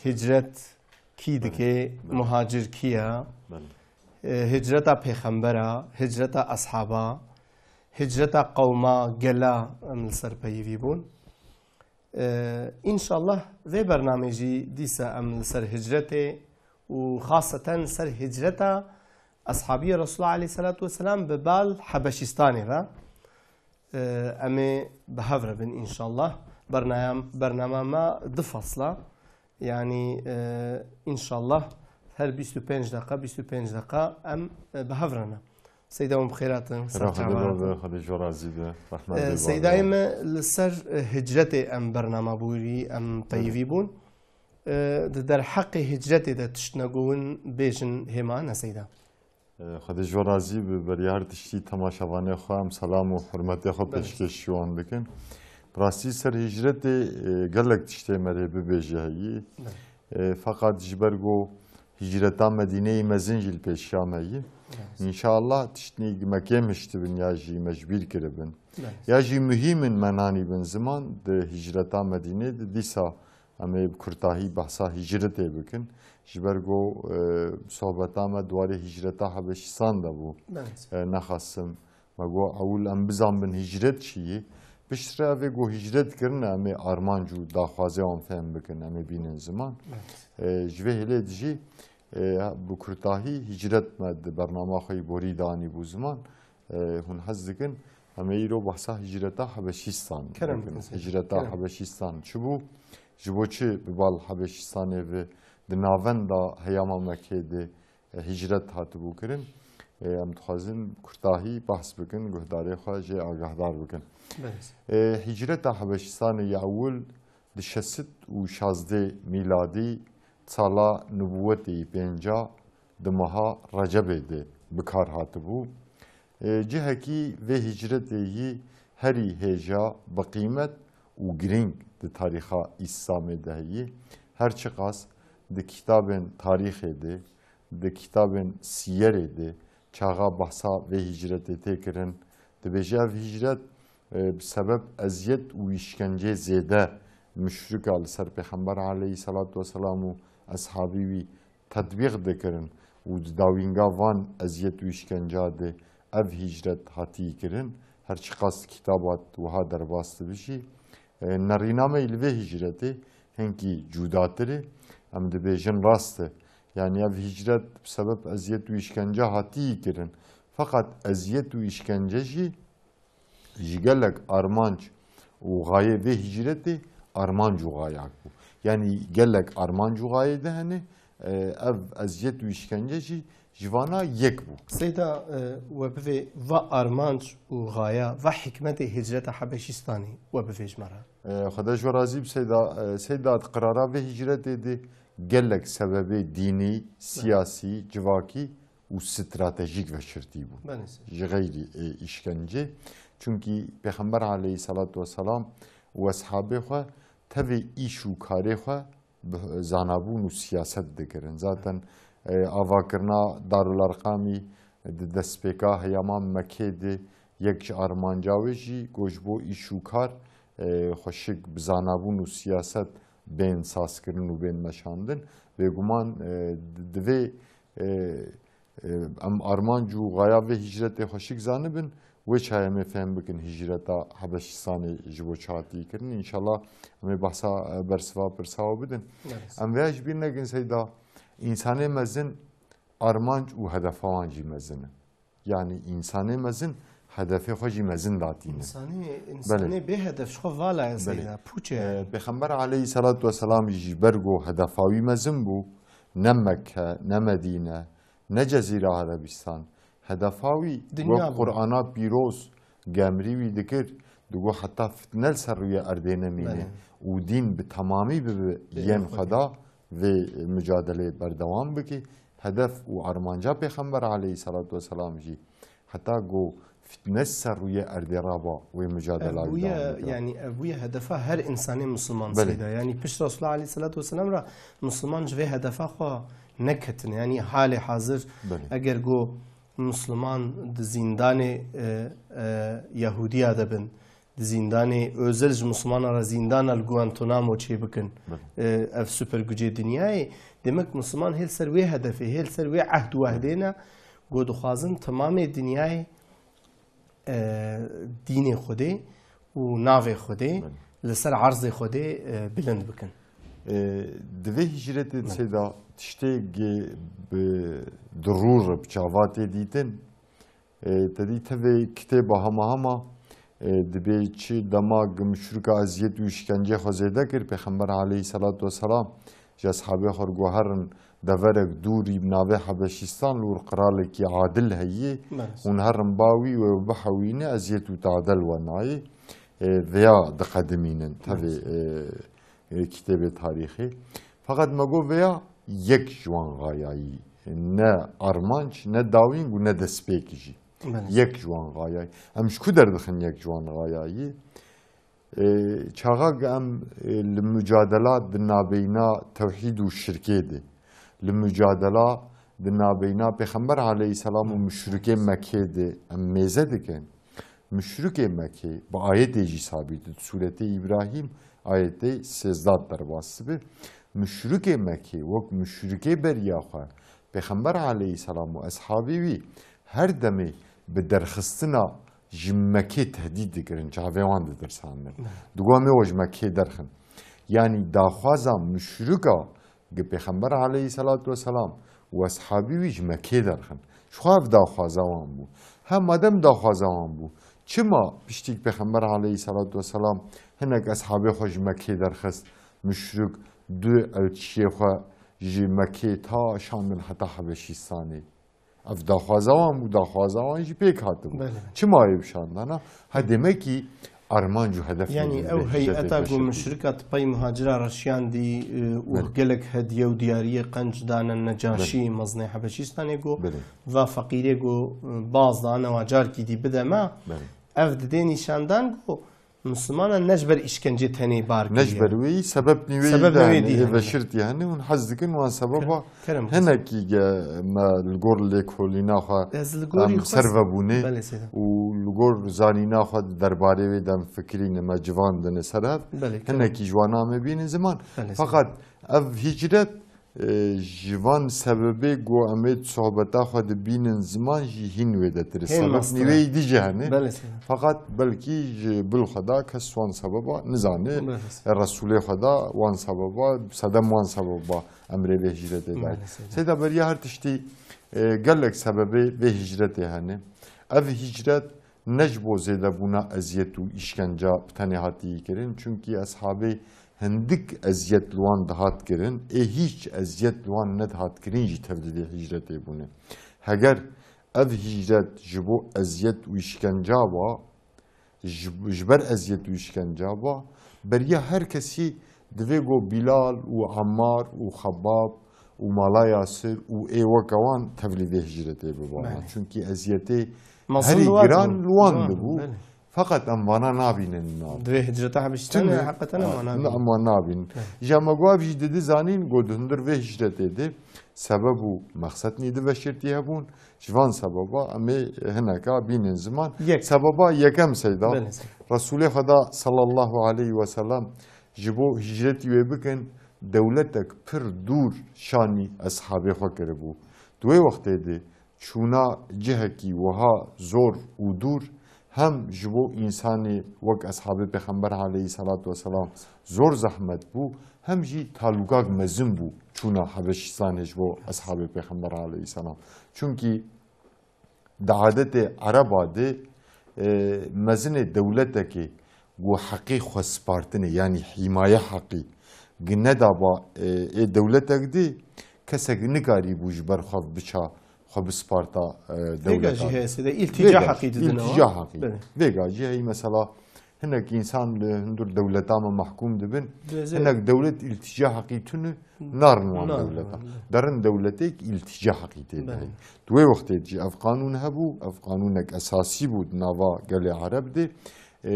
Hicret kî dike, Belê. Muhacir kî ye? Belê. E, hicreta pêxembera, hicreta eshaba, hicreta qewma, gela em li ser peyivî bûn. E, înşallah vê bernamê jî dîsa em li ser hicretê û xaseten ser hicreta eshabiyê Resulullah aleyhisselatu vesselam bi bal Hebeşîstanê ve. E, em ê bi hev re bin înşallah. Bernayam-, bernama me du fasla. Yanî, e, înşallah her bîst û pênc deqa, bîst û pênc deqa em, e, bi hev re ne. Seyda, hûn bi xêr hatin. Ser çava hatin. Xwedê ji we razî be. Rehmet E, be. Seydayê me li ser, e, hicretê em bernama bûrî, em peyivî bûn. E, di derheqê hicretê de tiştine ku hûn bêjin hêma ne Seyda? E, Xwedê ji we razî be, beriya her tiştî temaşevanê xwe em selam û hurmetê xwe Belê. Pêşkêşî wan dikin. Bi rastî ser hicretê, e, gelek tiştê me rê bibêje heyî. Belê. E, feqat ji ber ku Hicreta Medîneyê mezin jî li pêşiya me yî. Evet. Înşallah tiştnî me kêm hiştibin ya jî me ji bîr kiribin. Evet. Ya jî muhîm in me nanîbin ziman, di hicreta Medînê de dîsa em ê bi kurtahî behsa hicretê bikin. Ji ber ku, e, sohbeta me di warê hicreta Hebeşîstan de bû. Evet. E, nexasim me got, ewil em bizanbin hicret çi yî. Piştre evê ku hicret kirine, em ê armanc û daxwazê wan fehm bikin, em ê bînin ziman. Evet. E, ji vê hêlê de jî, e, bi kurtahî hicret me di bernama xwe yî borî danî bû ziman. E, hûn hez dikin, em ê îro behsa hicreta Hebeşîstan Kerem bikin. Bikin, Seyda. Hicreta Kerem. Hebeşîstan çi bû? Ji bo çi bi bal Hebeşîstanê ve di navenda heyama Mekê de e, hicret hatibû kirin. E, em dixwazin kurtahî behs bikin, guhdarê xwe jê agahdar bikin. Belê. E, hicreta Hebeşistanê ya ewil di şeş sed û şazdeh mîladî, sala nubûwetê yî pênca, di meha Recebê de bi kar hatibû. E, cihekî vê hicretê yî herî hêja, bi qîmet û girîng di tarîxa Îslamê de heyî. Her çiqas di kitabên tarîxê de, di kitabên siyerê de çaxa behsa vê hicretê tê kirin. Dibêje ev hicret, e, bi sebeb eziyet û îşkencê zêde muşrika li ser Pêxember aleyhisselatu vesselam û eshabî wî tetbîq dikirin û di dawînga van eziyet û îşkenca de ev hicret hatî kirin. Her çiqas kitaba wiha derbas dibe jî, e, nerîna me yî li vê hicretê hinkî cudatir e. Em dibêjin rast e. Yanî ev hicret bi sebeb eziyet û îşkence hatî kirin. Feqet eziyet û îşkence jî ji gelek armanc û xayê vê hicretê armanc û xayek bû. Yanî gelek armanc û xayê de hene, e, ev eziyet û îşkence jî ji vana yek bû. Seyda, e, we bivê va armanc û xaya, va hikmetê hicreta Hebeşistanê we bivê ji me re. E, Xweda ji we razî bi Seyda. E, Seyda, di qirara vê hicretê de gelek sebebê dînî, siyasî, civakî û stratejîk veşirtî bûn. Belê, seyda. Ji xeyrî, e, îşkence. Çunkî Pêxember aleyhisselatu vesselam û eshabê xwe tevê îş û karê xwe bi zanabûn û siyaset dikirin. Zaten, e, avakirina Darul Erqamî di destpêka heyama Mekê de yek ji armanca wê jî ku ji bo îş û kar, e, xweşik bi zanabûn û siyaset bên sazkirin û bên meşandin. Bêguman, e, di, divê, e, e, em armanc û xaya vê hicretê xweşik zanibin, wê çaye em ê fehm bikin hicreta Hebeşistanê ji bo çi hatî kirin. Înşallah em ê behsa, e, bersiva pirsa we bidin. Evet. Em vêya ji bîr nekin Seyda, însanê mezin armanc û hedefa wan jî mezin in. Yanî însanê mezin hedefê xwe jî mezin datîne. Însanê, Belê. Însanê bê hedef ji xwe vala ye Belê. Seyda, pûç e. E, Pêxember aleyhisselatu vesselam jî ji ber ku hedefa wî mezin bû, ne Mekke, ne Medîne, ne Cezîra Erebistan. Hedefa wî Dinya wek bû. Qur'ana pîroz gemrî wî dikir, digot heta fitne li ser rûyê erdê nemîne Belê. Û dîn bi temamî bibe Bê yên xwe Xweda, vê mucadeleyê berdewam bike. Hedef û armanca Pêxember aleyhisselatu vesselam jî heta ku fitne ser rûyê erdê raba wê mucadela Ev wî bûye, dewam bike. Yanî ev bûye hedefa her însanê Misliman Belê. Seyda. Yanî pişt Resulullah aleyhisselatu vesselam re Misliman ji vê hedefa xwe neketine. Yanî halê hazir Belê. Eger ku Misliman di zîndanê, e, e, Yahûdiya de bin, di zîndanê Özel ji Mislimana re zîndana li Guantanamo çêbikin, Belê. E, ev super gücê dinyayê, demek Misliman hêl ser wê hedefê, hêl ser wê ehd û wehdê ne, ku dixwazin temamê dinyayê, e, dînê Xwedê û navê Xwedê Belê. Li ser erzê Xwedê, e, bilind bikin. E, di vê hicretê Belê. Seyda tiştê ge bi di rû re bi çava tê dîtin, E, te dî tevê kitêba hema hema, e, dibê çi dema gi muşrika eziyet û îşkencê xwe zêde kir, Pêxember aleyhisselatu vesselam ji eshabê xwe re got, herin deverek dûrî bi navê Hebeşîstan li wir qiralekî adil heye, Belê. Hûn herin ba wî wê bihewîne eziyet û tade li we nayê, e, vêya diqedimînin tevê, Belê. E, e, kitêbê tarîxê. Feqet me got vêya yek ji wan xayayî, ne armanc, ne dawîng û ne destpêk jî. Belê. Yek ji wan xayayî. Em ji ku derdixin yek ji wan xayayî? E, çaxa ku em, e, li mucadela di nabeyna tewhîd û şirkê de, li mucadela di nabeyna Pêxember aleyhisselam û muşrikê Mekkê de em mêze dikin. Muşrikê Mekkê bi ayetê jî sabît e. Sûretê Îbrahîm ayetê sêzdeh derbas dibe. Muşrikê Mekkê wek muşrikê beriya xwe Pêxember aleyhisselam û eshabê wî her demê bi derxistina ji Mekkê tehdît dikirin, çavê wan didirsandin. Digot, "Em ê we ji Mekkê derxin." Yanî daxwaza muşrika gi Pêxember aleyhisselatu vesselam û eshabî wî ji Mekkê derxin. Ji xwe ev daxwaza wan bû. He, madem daxwaza wan bû, çima piştî Pêxember aleyhisselatu vesselam hinek eshabê xwe ji Mekkê derxist, muşrik du elçiyê xwe ji Mekkê ta Şam in heta Hebeşîstanê? Ev daxwaza wan bû, daxwaza wan jî pêk hatibû. Belê. Çima wê bişandana? Ha, demekî armanc û hedef Yanî neyê ew vê heyeta hicretê ku veşirtî. Muşrika tipay muhacira reşiyandî, e, û Belê. Gelek hediye û diyariyê qenc dane Necaşî Belê. Mezinê Hebeşîstanê ku Belê. Va feqîrê ku, e, baz dane wa carkî dî bide me. Belê. Ev didê nîşandan ku Mislimana ne ji ber îşkencê tenê bar Ne ji kiriye. Ber wê yî, sebeb nî wê Sebeb yî de nî wê hene, dî ê hene. Veşirtî hene û hûn hez dikin wan sebeba Kerem, kerem. Hinekî ge me li gor lêkolîna xwe Ez li gorî em xwe ser vebûne Belê, Seyda. Û li gor zanîna xwe di derbarê wê de em fikirîne, me civan dine ser hev. Belê, kerem. Hinekî ji wana me bînin ziman. Belê, Seyda. Feqet ev hicret E, ji van sebebê ku em ê sohbeta xwe dibînin ziman jî hîn wê de tir e. Hên Sebeb mastire. Nîveyî dî jî hene. Belê, sebeb. Feqet belkî ji bil xwe da kes wan sebeba nizane. Belê, sebeb. E, Resûlê xwe da wan sebeba, sedem wan sebeba emrê vê hicretê dayî. Belê, sebeb. Seyda beriya her tiştî, e, gelek sebebê vê hicretê hene. Ev hicret ne ji bo zêdebûna eziyet û îşkenca bi tenê hatiye kirin, çunkî eshabê hindik eziyet li wan dihat kirin, ê hîç eziyet li wan nedihat kirin jî tevlîdê hicretê bûne. Heger ev hicret ji bo eziyet û îşkenca ba, ji, ji ber eziyet û îşkenca ba, beriya her kesî divê ku Bilal û Ammar û Xebab û mala Yasir û ê weke wan tevlî vê hicretê biba. Belê. Çunkî eziyetê Mezin herî li wan giran bûn. Li wan Li wan, dibû. Belê. Feqet em vana nabînin nav. Divê hicreta Hebeşîstanê Tune, heqeten em a, wan nabînin. Em wan nabînin. Belê. Ji em gu ev jî didi zanîn, ku di hundir vê hicretê de sebeb û mexsed nî di veşirtî hebûn. Ji van sebeba em ê hineka bînin ziman. Yek. Sebeba yekem Seyda. Belê, Seyda. Resûlê Xweda sallallahu aleyhi ve sellem ji bo hicretî wê bikin, dewletek pir dûr şanî eshabê xwe kiribû. Di wê wextê de çûna cihekî wiha zor û dûr hem ji bo însanê wek eshabê Pêxember aleyhisselatu vesselam zor zehmet bû, hem jî talûkak mezin bû çûna Hebeşistanê ji bo eshabê Pêxember aleyhisselam. Çunkî di adetê Ereba de, e, mezinê dewletekê ku heqê xwespartinê, yanî hîmaye heqî, gi nedaba, e, ê dewletek de, kesek nikarîbû ji ber xwe biça, xwe bisparta, e, Vêga dewleta. Jî heye, Seyda, îltîca Vêga heqî jî, didin îltîca ewa. Heqî. Belê. Vêga jî heye, mesela, hinek însan li hundir dewleta me mahkûm dibin, Dê zê- hinek dewlet îltîca heqî tune, narin wan Narin dewleta. wan, belê. Derin dewletêk îltîca heqî tê de Belê. heye. Di wê wextê de jî ev qanûn hebû, ev qanûnek esasî bû di nava gelê Ereb de. E,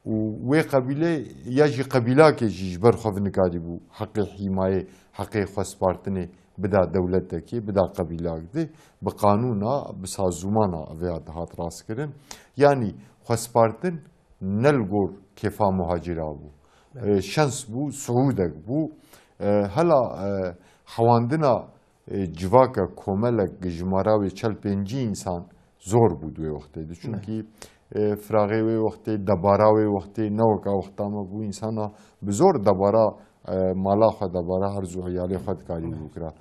û wê qebîlê ya jî qebîlakê jî ji ber xwe vinikarîbû heqê hîmayê, heqê xwespartinê bida dewletekê, bida qebîlak de, bi qanûna, bi sazûmana vê ya dihat rastkirin. Yanî xwespartin ne li gor kêfa muhacira bû. Evet. E, şens bû, siûdek bû. E, hela, e, hewandina e, civaka komelek jimara wê çel pêncî însan zor bû di wê wextê de. Çunkî, e, firaxê wê wextê, debara wê wextê, ne weka wexta me bû, însana bi zor debara, e, mala xwe, debara erz û eyalê xwe dikarî bikira.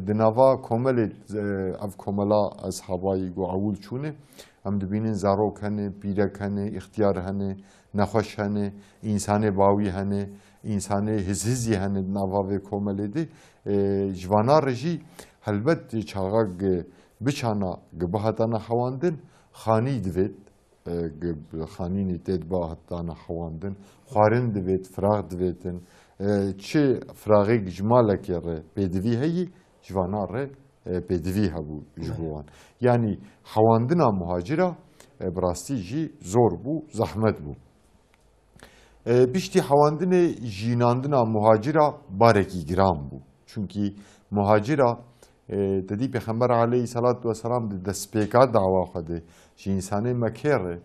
Di nava komelê, e, ev komela eshabayî ku ewil çûne, em dibînin zarok hene, pîrek hene, îxtiyar hene, nexweş hene, însanê bawî hene, însanê hizhizî hene di nava vê komelê de. E, ji vana re jî helbet çaxa gi biçana, gi bihatana hewandin, xanî divêt, e, gi xanînî tê dibihatana hewandin, xwarin divêt, firax divêtin. E, çi firaxêk ji malekê re pêdivî heyî, ji vana re, e, pêdivî hebû ji bo wan. Yanî hewandina muhacira, e, bi rastî jî zor bû, zehmet bû. E, piştî hewandinê jînandina muhacira barekî giran bû. Çunkî muhacira, e, te dî Pêxember aleyhissalatu vesselam di destpêka dawa xwe de ji însanê Mekkê re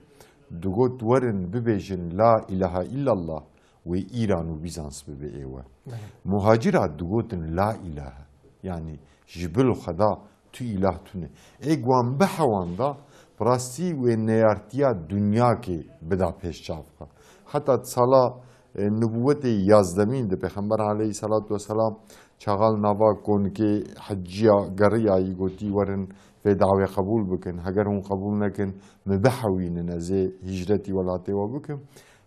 digot, werin bibêjin la ilahe illallah, wê Îran û Bîzans bibe êwe. Belê. Muhacira digotin la ilahe. Yanî ji bil Xweda tu îlah tune. Ê ku wan bihewanda, bi rastî wê neyartiya dinyakê bida pêş çav xwe. Heta di sala, e, nubûwetê yazdemîn de Pêxember aleyhissalatu vesselam çaxa li nava konikê heciya geriyayî, gotî, werin vê dawê qebûl bikin. Heger hûn qebûl nekin, min bihewînin, ez ê hîcretî welatê we bikim.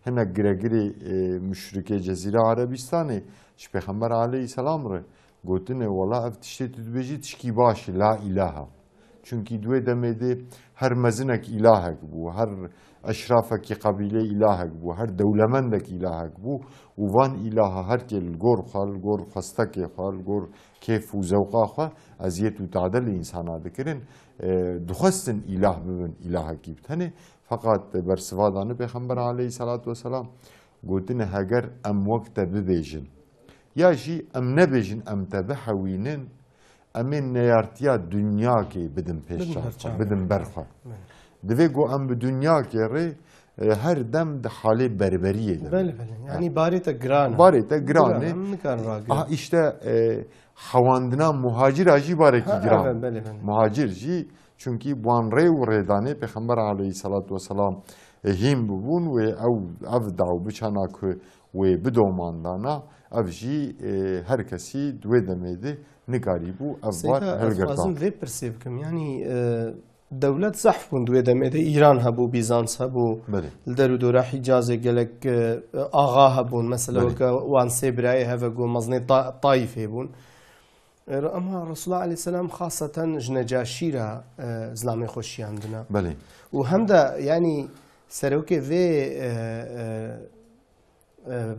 Hinek giregirê, e, muşrikê Cezîra Erebîstanê ji Pêxember aleyhisselam re gotine, wela ev tiştê tu dibêjî tişkî baş e, la ilaha. Çunkî di wê demê de her mezinek îlahek bû, her eşrafekî qebîlê îlahek bû, her dewlemendek îlahek bû û van îlaha her kê li gor xwe, li gor xwestekê xwe, li gor kêf û zewqa xwe eziyet û tade li însana dikirin, e, dixwestin îlah bibin, îlahekî bi tenê. Feqat bersiva dane Pêxember aleyhissalatu vesselam, gotine, heger em wek te bibêjin, ya jî em nebêjin, em te bihewînin, em ê neyartiya dinyakê bidin pêş çav xwe, bidin ber xwe. Belê. Divê ku em bi dinyakê re, e, her dem di halê berberiyê de bin. Belê, belê. Yanî barê te giran e. Barê te giran e. Giran e, em nikarin ragirin. Aha, îşte, e, hewandina muhacira jî barekî giran e. Ha, evet, belê, belê. Muhacir jî, çunkî wan rê û rêdanê Pêxember aleyhissalatu vesselam, e, hîn bibûn wê ew, ev daw biçana ku wê bidomandana, ev jî, e, her kesî di wê demê de nikarîbû ev bar hilgirta. Seyda, ez dixwazim vê pirsê bikim. Yanî, e, dewlet zehf bûn di wê demê de. Îran hebû, Bîzans hebû, Belê. Li derûdora Hîcazê gelek, e, axa hebûn. Mesela Belê. Weke wan sê birayê heve ku mezinê Ta-, Taîfê bûn. E, ama Resulullah aleyhisselam xaseten ji Necaşî re, e, zilamê xwe şiyandina. Belê. Û hem de, yanî, serokê vê, e, e, e,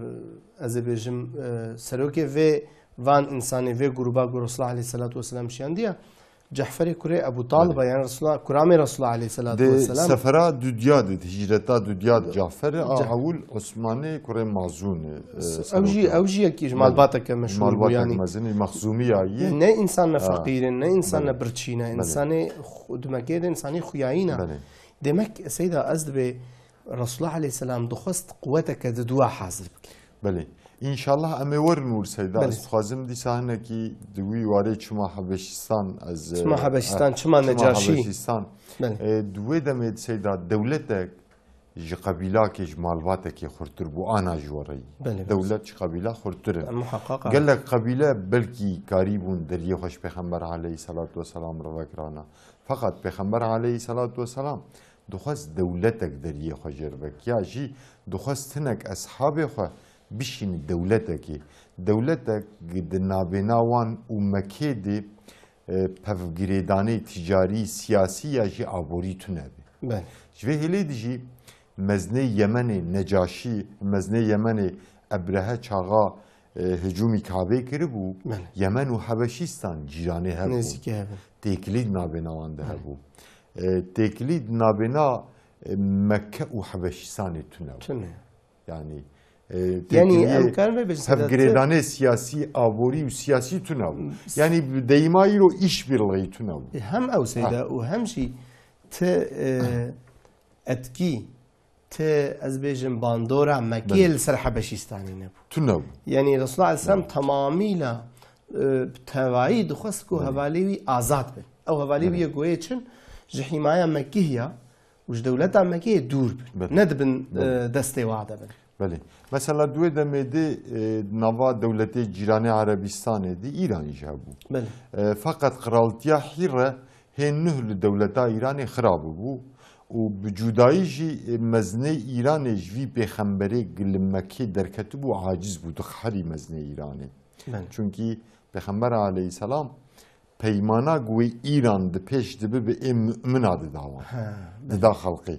ez ê bêjim, e, serokê vê van însanê, vê grûba ku Resulullah aleyhisselatu vesselam şiyandiye, Cehferê kurê Ebû Talib e, Belê. Yanî Resulullah, kuramê Resulullah aleyhisselatu vesselam. Di sefera dudiya de, di hicreta dudiya de Cafer e, a Ceh- ewil Osmanê kurê Mazûn e, e, Ew jî, serokê. Ew jî yekî ji Belê. Malbateke meşhûr bû, Malbatek yanî. Mezin e, Mexzûmiya yê. Ne însan ne Ha. feqîr in, ne însan Belê. Ne birçî ne. Belê. Însanê xu-, di Mekkeyê de însanê xuyayî ne. Belê. Demek, Seyda, ez dibê Resulullah aleyhisselam dixwest quweteke diduwa hazir bike. Belê. Înşallah em ê werin wir Seyda. Belê. Ez dixwazim dîsa hinekî di wî warê çima Hebeşîstan ez, Çima e, Hebeşîstan, e, çima çima Necaşî? Hebeşîstan. Belê. E, di wê demê de Seyda dewletek ji qebîlakê, ji malbatekê xurtir bû, ana ji we re yî. Belê, belê. Dewlet ji qebîla xurtir e. Muhaqqaq. Gelek qebîle belkî karîbûn deriyê xwe ji Pêxember aleyhisselatu vesselam re vekirana. Feqet Pêxember aleyhisselatu vesselam dixwest dewletek deriyê xwe jê re vekiriya, jî dixwest hinek eshabê xwe bişîne dewletekê. Dewletek di nabêna wan û Mekkê de, e, pevgirêdanê ticarî, siyasî ya jî aborî tune be. Belê. Ji vê hêlê de jî mezinê Yemenê Necaşî, mezinê Yemenê Ebrehe çaxa, e, hicûmî Kabê kiribû, Belê. Yemen û Hebeşîstan cîranê hev bûn. Nêzîkî hev in. Têkilî di nabêna wan de Belê. Hebû. E, têkilî di nabêna, e, Mekke û Hebeşîstanê tune bû. Tune. Yanî, e, Yanî, têkiliyê ew karin vê bêjin, Seyda, hevgirêdanê siyasî, aborî û siyasî tune bû. Hmm. Yanî, bi deyma îro îşbirliğî tune bû. E, hem ew, Seyda, Ha. û hem jî ti, e, etkî, ti, ez bêjim, bandora Mekkeyê Belê. Li ser Hebeşîstanê nebû. Tune bû. Yanî, Resulullah aleyhisselam Belê. Tamamîla, e, bi tevayî dixwest ku Belê. Hevalê wî azad bin. Ew hevalê wî Belê. Yê ku yê çin ji hîmaya Mekkî ya, û ji dewleta Mekkeyê dûr bin. Belê. Ne dibin, Belê. E, destê wa de bin. Belê. Mesela di wê demê de, e, nava dewletê cîranê Erebîstanê de Îran jî hebû. Belê. E, feqet qiraltiya Hîre hê nuh li dewleta Îranê xira bûbû û bi cudayî jî, e, mezinê Îranê ji vî pêxemberê gi li Mekkê derketibû aciz bû, diqeherî mezinê Îranê. Belê. Çunkî Pêxember aleyhisselam peymana ku wê Îran di pêş dibibe ê mumina dida wan. Ha, belê. Dida xelqê.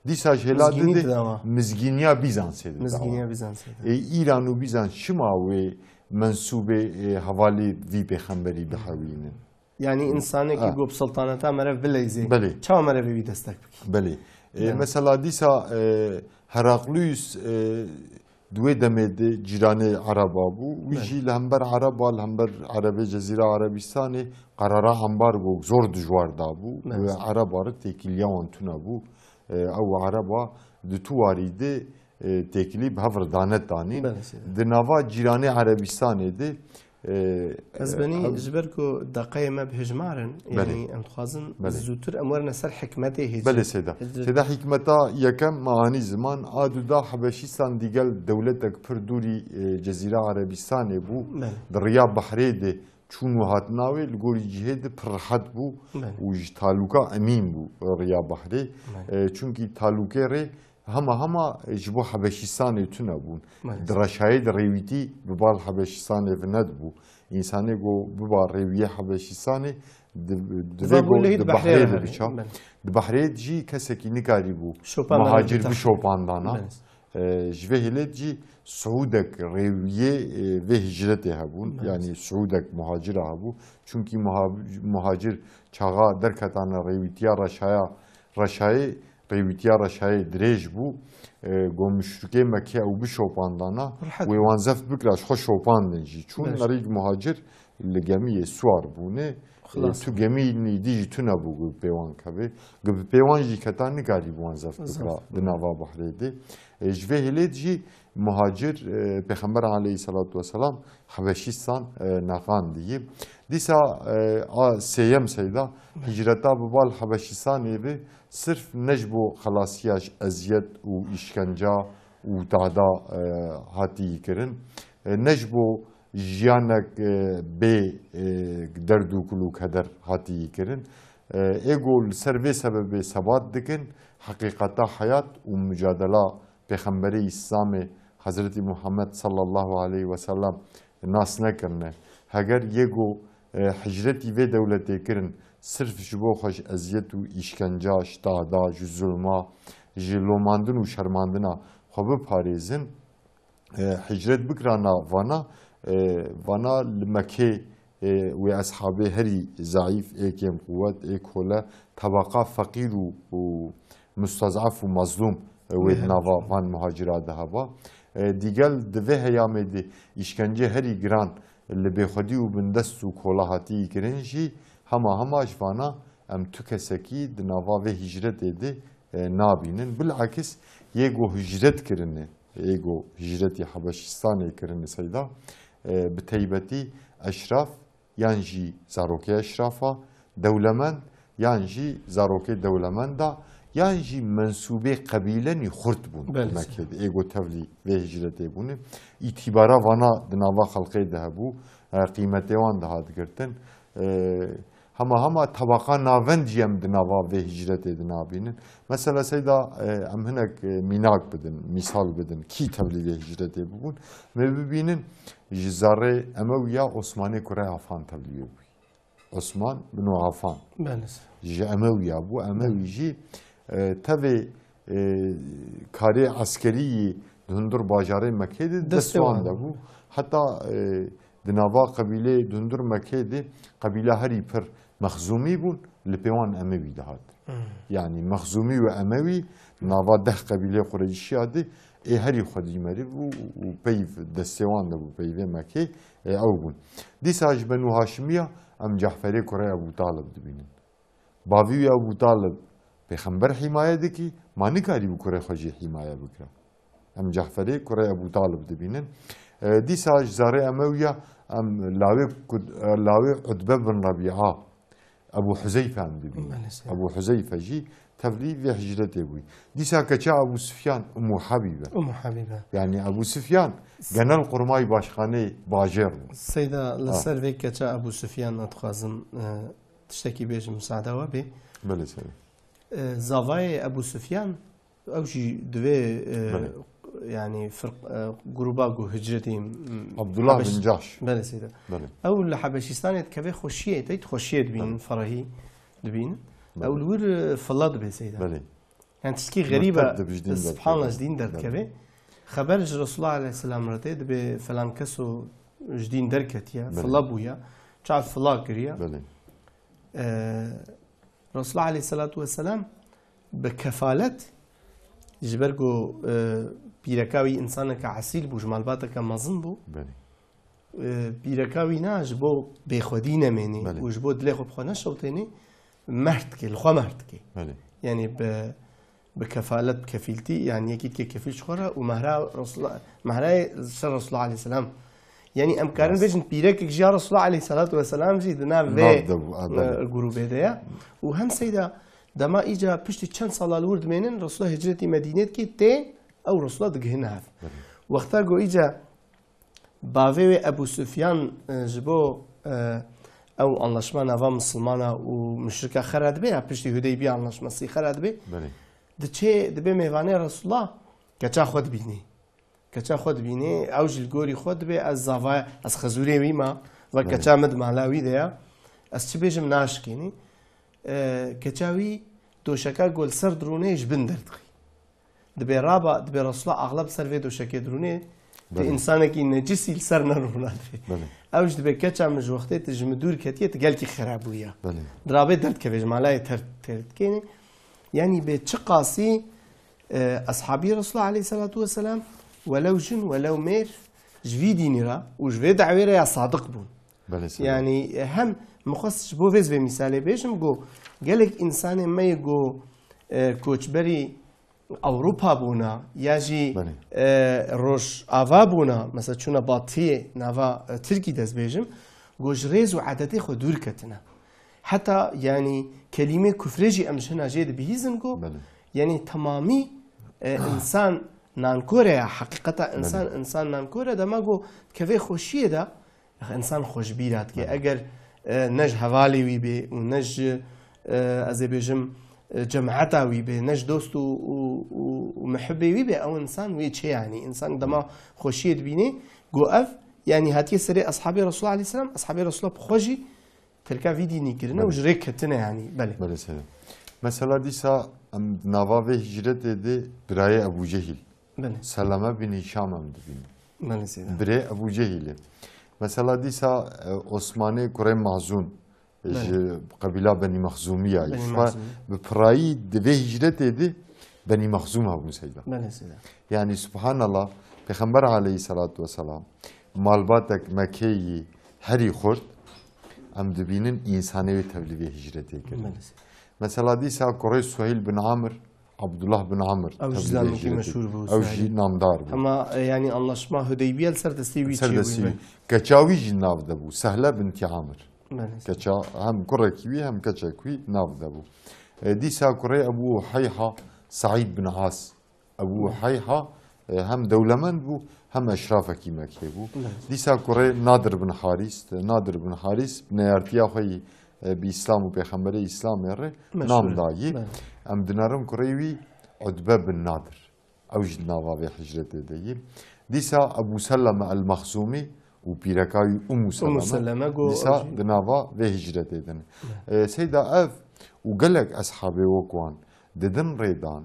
Dîsa ji hêla Mizgînî dide dida wan. Mizgîniya Bîzansê dida wan. Mizgîniya Bîzansê dida. Ê Îran û Bîzans çima wê mensûbê, ê, hevalê vî pêxemberî bihewînin? Yanî insanekî Ha. ku bi siltaneta merev bileyzê. Belê. Çawa merevê wî destek bikî? Belê. Ê, Belê. Mesela dîsa, e, Heraklius, e, Di wê demê de cîranê Ereba bû. Wî Belê. jî li hember Ereba, li hember Erebê Cezîra Erebistanê qerara ambargo zor dijwar dabû. Belê. Wê Ereba re têkiliya wan tune bû. E, ew Ereba di tu warî de, e, têkilî bi hev re dane danîn. Belê, seyda. Di nava cîranê Erebistanê de, e, Ez benî ev ji ber ku deqeyê me bi hijmar in, Belê. yanî em dixwazin Belê. zûtir em werine ser hikmetê hêcî. Belê seyda. Hicret. Seyda hikmeta yekem me anî ziman, a du da Hebeşîstan digel dewletek pir dûrî, e, Cezîra Erebistanê bû. Belê. Di riya behrê de çûn û hatina wê li gorî cihê de pir rehet bû Belê. û ji talûka emîn bû riya behrê. Belê. E, çunkî talûkê rê hema hema ji bo Hebeşîstanê tune bûn. Belê. Di reşayê de rêwîtî bi bal Hebeşîstanê ve nedibû. Însanê ku biba rêwiyê Hebeşîstanê di, di vê Zabû go lehî di di behrê behrê re de herî. biça. Belê. Di behrê de jî kesekî nikarîbû Şopan muhacir bere bişopandana. Belê. E, ji vê hêlê de jî siûdek rêwiyê, e, vê hicretê hebûn. Belê. Yanî siûdek muhacira hebû. Çunkî muha-, muhacir çaxa derketane rêwîtiya reşaya, reşayê, rêwîtiya reşayê dirêj bû. E, go muşrikê Mekkê ew bişopandana, Rehet. wê wan zeft bikira, ji xwe şopandin jî. Çûn Belê. nerî muhacir li gemiyê siwar bûne. Xilas. E, tu gemî nîdî jî tune bû ku bi pêwan keve. Ku bi pêwan jî keta nikarî bi wan zeft bikira Zeft. di nava behrê de. E, ji vê hêlê de jî muhacir, e, Pêxember aleyhisselatu vesselam Hebeşîstan, e, neqandiye. Dîsa, e, a sêyem seyda, hicreta bi bal Hebeşîstanê ve sirf ne ji bo xelasiya ji eziyet û îşkenca û tahda, e, hatiye kirin. E, ne ji bo jiyanek, e, bê, e, derd û kul û keder hatiye kirin. E, ê ku li ser vê sebebê sebat dikin, heqîqeta heyat û mucadela Pêxemberê Îslamê Hezretî Muhammed sallallahu aleyhi ve sellem nas nekirine. Heger yê ku, e, hicretî vê dewletê kirin, sirf ji bo xwe ji eziyet û îşkenca, ji tahda, ji zulma, ji lomandin û şermandina xwe biparêzin, e, hicret bikirana vana, e, vana li Mekê, e, wê eshabê herî zeîf, ê kêm quwet, ê kole, tebaqa feqîr û, û mustezaf û mazlûm, e, wê Wê di nava herî. van muhacira de heba. E, dîgel di vê heyamê de îşkence herî giran li bêxwedî û bindest û kola hatî kirin jî, hema hema ji vana em tu kesekî di nava vê hicretê de, e, nabînin. Bilakis yê ku hicret kirine, yê ku hicretî Hebeşîstanê kirine seyda, e, bi teybetî eşraf yan jî zarokê eşrafa, dewlemend yan jî zarokê dewlemenda, yan jî mensûbê qebîlenî xurt bûn Belê, li Mekkê de, ê ku tevlî vê hicretê bûne. Îtîbara vana di nava xelkê de hebû, e, qîmetê wan dihat girtin. E, hema hema tebaqa navend jî em di nava vê hicretê de nabînin. Mesela seyda, e, em hinek, e, mînak bidin, mîsal bidin, kî tevlî vê hicretê bibûn. Me bibînin, ji zarê Emewiya Osmanê kurê Afan tevlî wê bûyî. Osman bin Afan. Belê. Ji Emewiya bû. Emewî jî, e, tevê, e, karê eskerî yî di hundir bajarê Mekkê de Destê dest wan wan. de bû. Heta, e, di nava qebîleyê di hundir Mekkê de qebîla herî pir Mexzûmî bûn, li pê wan Emewî dihat. Hmm. Yanî Mexzûmî û Emewî nava deh qebîlê Qureyşiya de ê herî xwedî meriv û, û peyv destê wan de bû, peyvê Mekkê, ê ew bûn. Dîsa ji Benû Haşimiya em Cehferê kurê Ebû Talib dibînin. Bavî wî Ebû Talib pêxember hîmaye dikî, ma nikarîbû kurê xwe jî hîmaye bikira. Em Cehferê kurê Ebû Talib dibînin. E, dîsa ji zarê Emewiya em lawê kud-, e, lawê Utbe bin Rebîa, Ebû Huzeyfe em dibînin. Belê, seyda. Ebû Huzeyfe jî tevlî vê hicretê bûyî. Dîsa keça Ebû Sufyan, Ummu Habibe. Ummu Habibe. Yanî Ebû Sufyan genel qurmay başkanê bajêr bû. Seyda, li Ha. ser vê keça Ebû Sufyan ez dixwazim, e, tiştekî bêjim, misaade we bê. Belê seyda. E, zavayê Ebû Sufyan, ew jî divê, e, Belê. yanî firq-, e, gruba ku hicretî, m, Abdullah Habeş-, bin Cahş. Belê seyda. Belê. Ew li Habeşîstanê dikeve xweşiyê, tey xweşiyê dibînin, Belê. ferahî dibînin. Belê. Ew li wir, e, fila dibe seyda. Belê. Yani tiştkî xerîb e, Murted dibe, ji dîn subhanallah, derdikeve. ji dîn derdikeve. Belê. Xeber ji Resulullah aleyhisselam re tê, dibe falan keso ji dîn derketiye, Belê. fila bûye. Çav fila kiriye. Belê. E, Resulullah aleyhisselatu vesselam bi kefalet Ji ber ku, e, pîreka wî insaneke esîl bû, ji malbateke mezin bû. Belê. E, pîreka wî na ji bo bêxwedî nemênî Belê. û ji bo dilê xwe bi xwe neşewtênî, mehr dike, li xwe mehr dike. Belê. Yanî bi, bi kefalet, bi kefîltî, yanî yekî dike kefîl ji xwe re û mehra Resulullah, mehrayê ser Resulullah aleyhisselam. Yanî em karin Rast. bêjin pîrekek ji ya Resulullah aleyhisselatu vesselam jî di nav vê, Nav de bû, ha, e, belê. grûbê de ye. Û hem seyda dema îca piştî çend sala li wir dimênin, Resulullah hicretî Medînê dikê tê, ew Resulullah digihine hev. Belê. Wexta ku îca bavê wê Ebu Sufyan, e, ji bo, e, ew anlaşma nava misilmana û muşrika xera dibe ya piştî Hudeybiye anlaşmasî xera dibe, Belê. diçê dibe mêvanê Resulullah, keça xwe dibînê. Keça xwe dibînê, ew jî li gorî xwe dibê, ez zava, ez xezûrê wî ma, ve Belê. keça min di mala wî de ya. Ez çi bêjim naşikênî. E, keça wî doşeka ku li ser dirûnê ji bin derdixî. Dibê raba, dibê Resulullah axleb ser vê doşekê dirûnê, tu Belê. însanekî necisî li ser nerûna dibê. Belê. Ew jî dibê keça min ji wextê tu ji min dûr ketiye, tu gelkî xera bûye. Belê. Dirabê derdikeve ji malayê ter, ter dikênê. Yanî bê çi qasî, e, eshabî Resulullah aleyhisselatu vesselam, welew jin, welew mêr, ji vî dînî re û ji vê dawê re ya sadiq bûn. Belê, sebeb. Yanî, e, hem min xwest ji bo vê vê mîsalê bêjim, ku gelek însanê me yê ku, e, koçberî Ewropa bûna ya jî, Belê. e, Rojava bûna, mesela çûna Batiyê nava, e, Tirkî dest bêjim, ku ji rêz û edetê xwe dûr ketine. Heta, yanî, kelîmê kufrê jî em ji hina jê dibihîzin ku, Belê. yanî, temamî, e, însan nankor e ya, heqîqeta însan, Belê. însan nankor e, dema ku dikeve xweşiyê de, Yax, însan xwe ji bîra dike. Belê. Eger, e, ne ji hevalê wî bê û ne ji, e, ez ê bêjim, e, cemeta wî bê, ne ji dost û, û, û, û mihibê wî bê, ew însan wê çê yanî. Însan dema xweşiyê dibînê, got ev, yanî hatiye serê eshabê Resulullah aleyhisselam, eshabê Resulullah bi xwe jî terka vî dînî kirine û Belê. ji rê ketine yanî. Belê. Belê, sebeb. Mesela dîsa em nava vê hicretê de birayê Ebû Cehîl. Belê. Seleme bin Hişam em dibînin. Belê, seyda. Birê Ebû Cehîlê. Mesela dîsa, e, Osmanê kurê Mazûn, e, Belê. ji qebîla Benî Mexzûmî ya. Benî Ji xwe Mexzûmî. bi pirayî di vê hicretê de Benî Mexzûm hebûn seyda. Belê, seyda. Yanî subhanallah, Pêxember aleyhisselatu vesselam malbatek Mekeyî herî xurt, em dibînin însanê wê tevlî vê hicretê kirin. Belê, seyda. Mesela dîsa kurê Suheyl bin Amr, Abdullah bin Amr, Ew jî tevlî zamekî hicretê. meşhûr bû, Ew Suheyl. jî namdar bû. Hema, e, yanî anlaşma Hudeybiye li ser destê wî Ser çêbû, destê wî. belê. Keça wî jî nav de bû. Sehle bintî Amr. Belê. Keça hem kurekî wî hem keçek wî nav de bû. E, dîsa kurê Ebu Uheyha Saîd bin As. Ebu Heyha, e, hem dewlemend bû, hem eşrafekî Mekkê bû. Evet. Dîsa kurê Nadir bin Harîs, Nadir bin Harîs bi neyartiya xwe yî, e, bi Îslam û Pêxemberê Îslamê re Meşhur. nam dayî. Evet. Em dinerin kurê wî Utbe bin Nadir. Ew jî di nava vê hicretê de yî. Dîsa Ebu Selleme el-Mexzûmî û pîreka wî Ummu Ummu Seleme Seleme go dîsa ew jî di nava vê hicretê de ne. Evet. E, Seyda ev û gelek eshabê wek wan didin rêdan.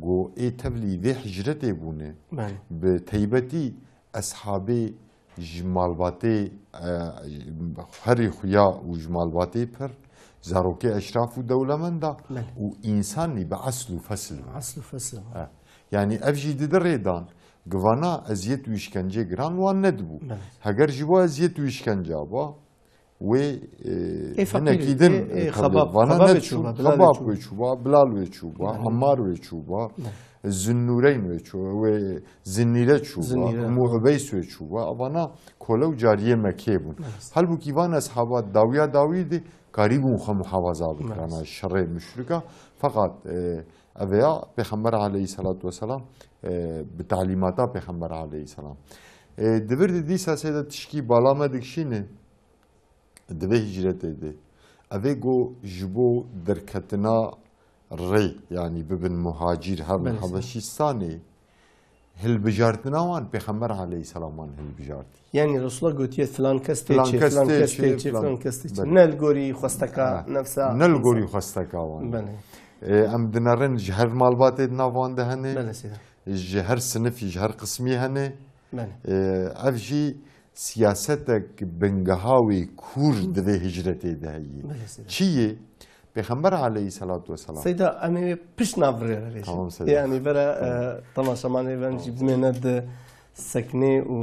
Ku ê tevlî vê hicretê bûne, Belê. bi teybetî eshabê ji malbatê, e, herî xuya û ji malbatê pir, zarokê eşraf û dewlemenda Belê. û însanî bi esl û fesl bû. Esl û fesl. E, yanî ev jî didi rêdan, givana eziyet û îşkence giran wan nedibû. Belê. Heger ji bo eziyet û îşkenca ba, Wê, e, Ê feqîr, hinekî din, ê, ê, e, xebab, tevlî. Vana xebab ne wê çû, çûba, Bilal wê xebab çûba. wê çûba, Bilal wê çûba, Bilal wê çûba, Ammar wê çûba, Bilal. Zinnûreyn wê çûba, wê Zinnîre çûba, Zinnîre. Ummu Ubeys wê çûba. Vana kole û cariyê Mekkê bûn. Evet. Halbûkî van eshabat dawiya dawî de karîbûn xwe muhafaza bikirana Evet. şerê muşrika. Feqat, e, ev ya Pêxember aleyhisselatu vesselam, e, bi talîmata Pêxember aleyhisselam. E, di vir de dîsa seyda tişkî bala me dikişîne. Di vê hicretê de, ev ê ku ji bo derketina rê, yanî bibin muhacîr, hebin Belê, seyda. Habeşîstanê, hilbijartina wan, Pêxember aleyhisselam wan hilbijartî. Yanî Resulullah gotiye, filan kes tê Filan çê, kes filan tê kes çê, tê çê, filan filan kes tê çê. Belê. Ne li gorî xwesteka Ha. nefsa Ne li insan. gorî xwesteka wan. Belê. E, em dinerin ji her malbatê di nav wan de hene. Belê, seyda. Ji her sinifî, ji her qismî hene. Belê. E, ev jî siyasetek bingeha wê kûr di vê hicretê de heye. Belê, seyda. Çi ye? Pêxember aleyhisselatu vesselam. Seyda, em ê pişt navbirê re vêjin. Tamam, Seyda. Yani bera e, temaşevanê ve jî bimêne di seknê û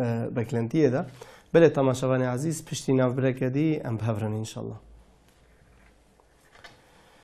e, beklentiyê de. Belê temaşevanê ezîz, piştî navbireke dî em bi hev re ne înşallah.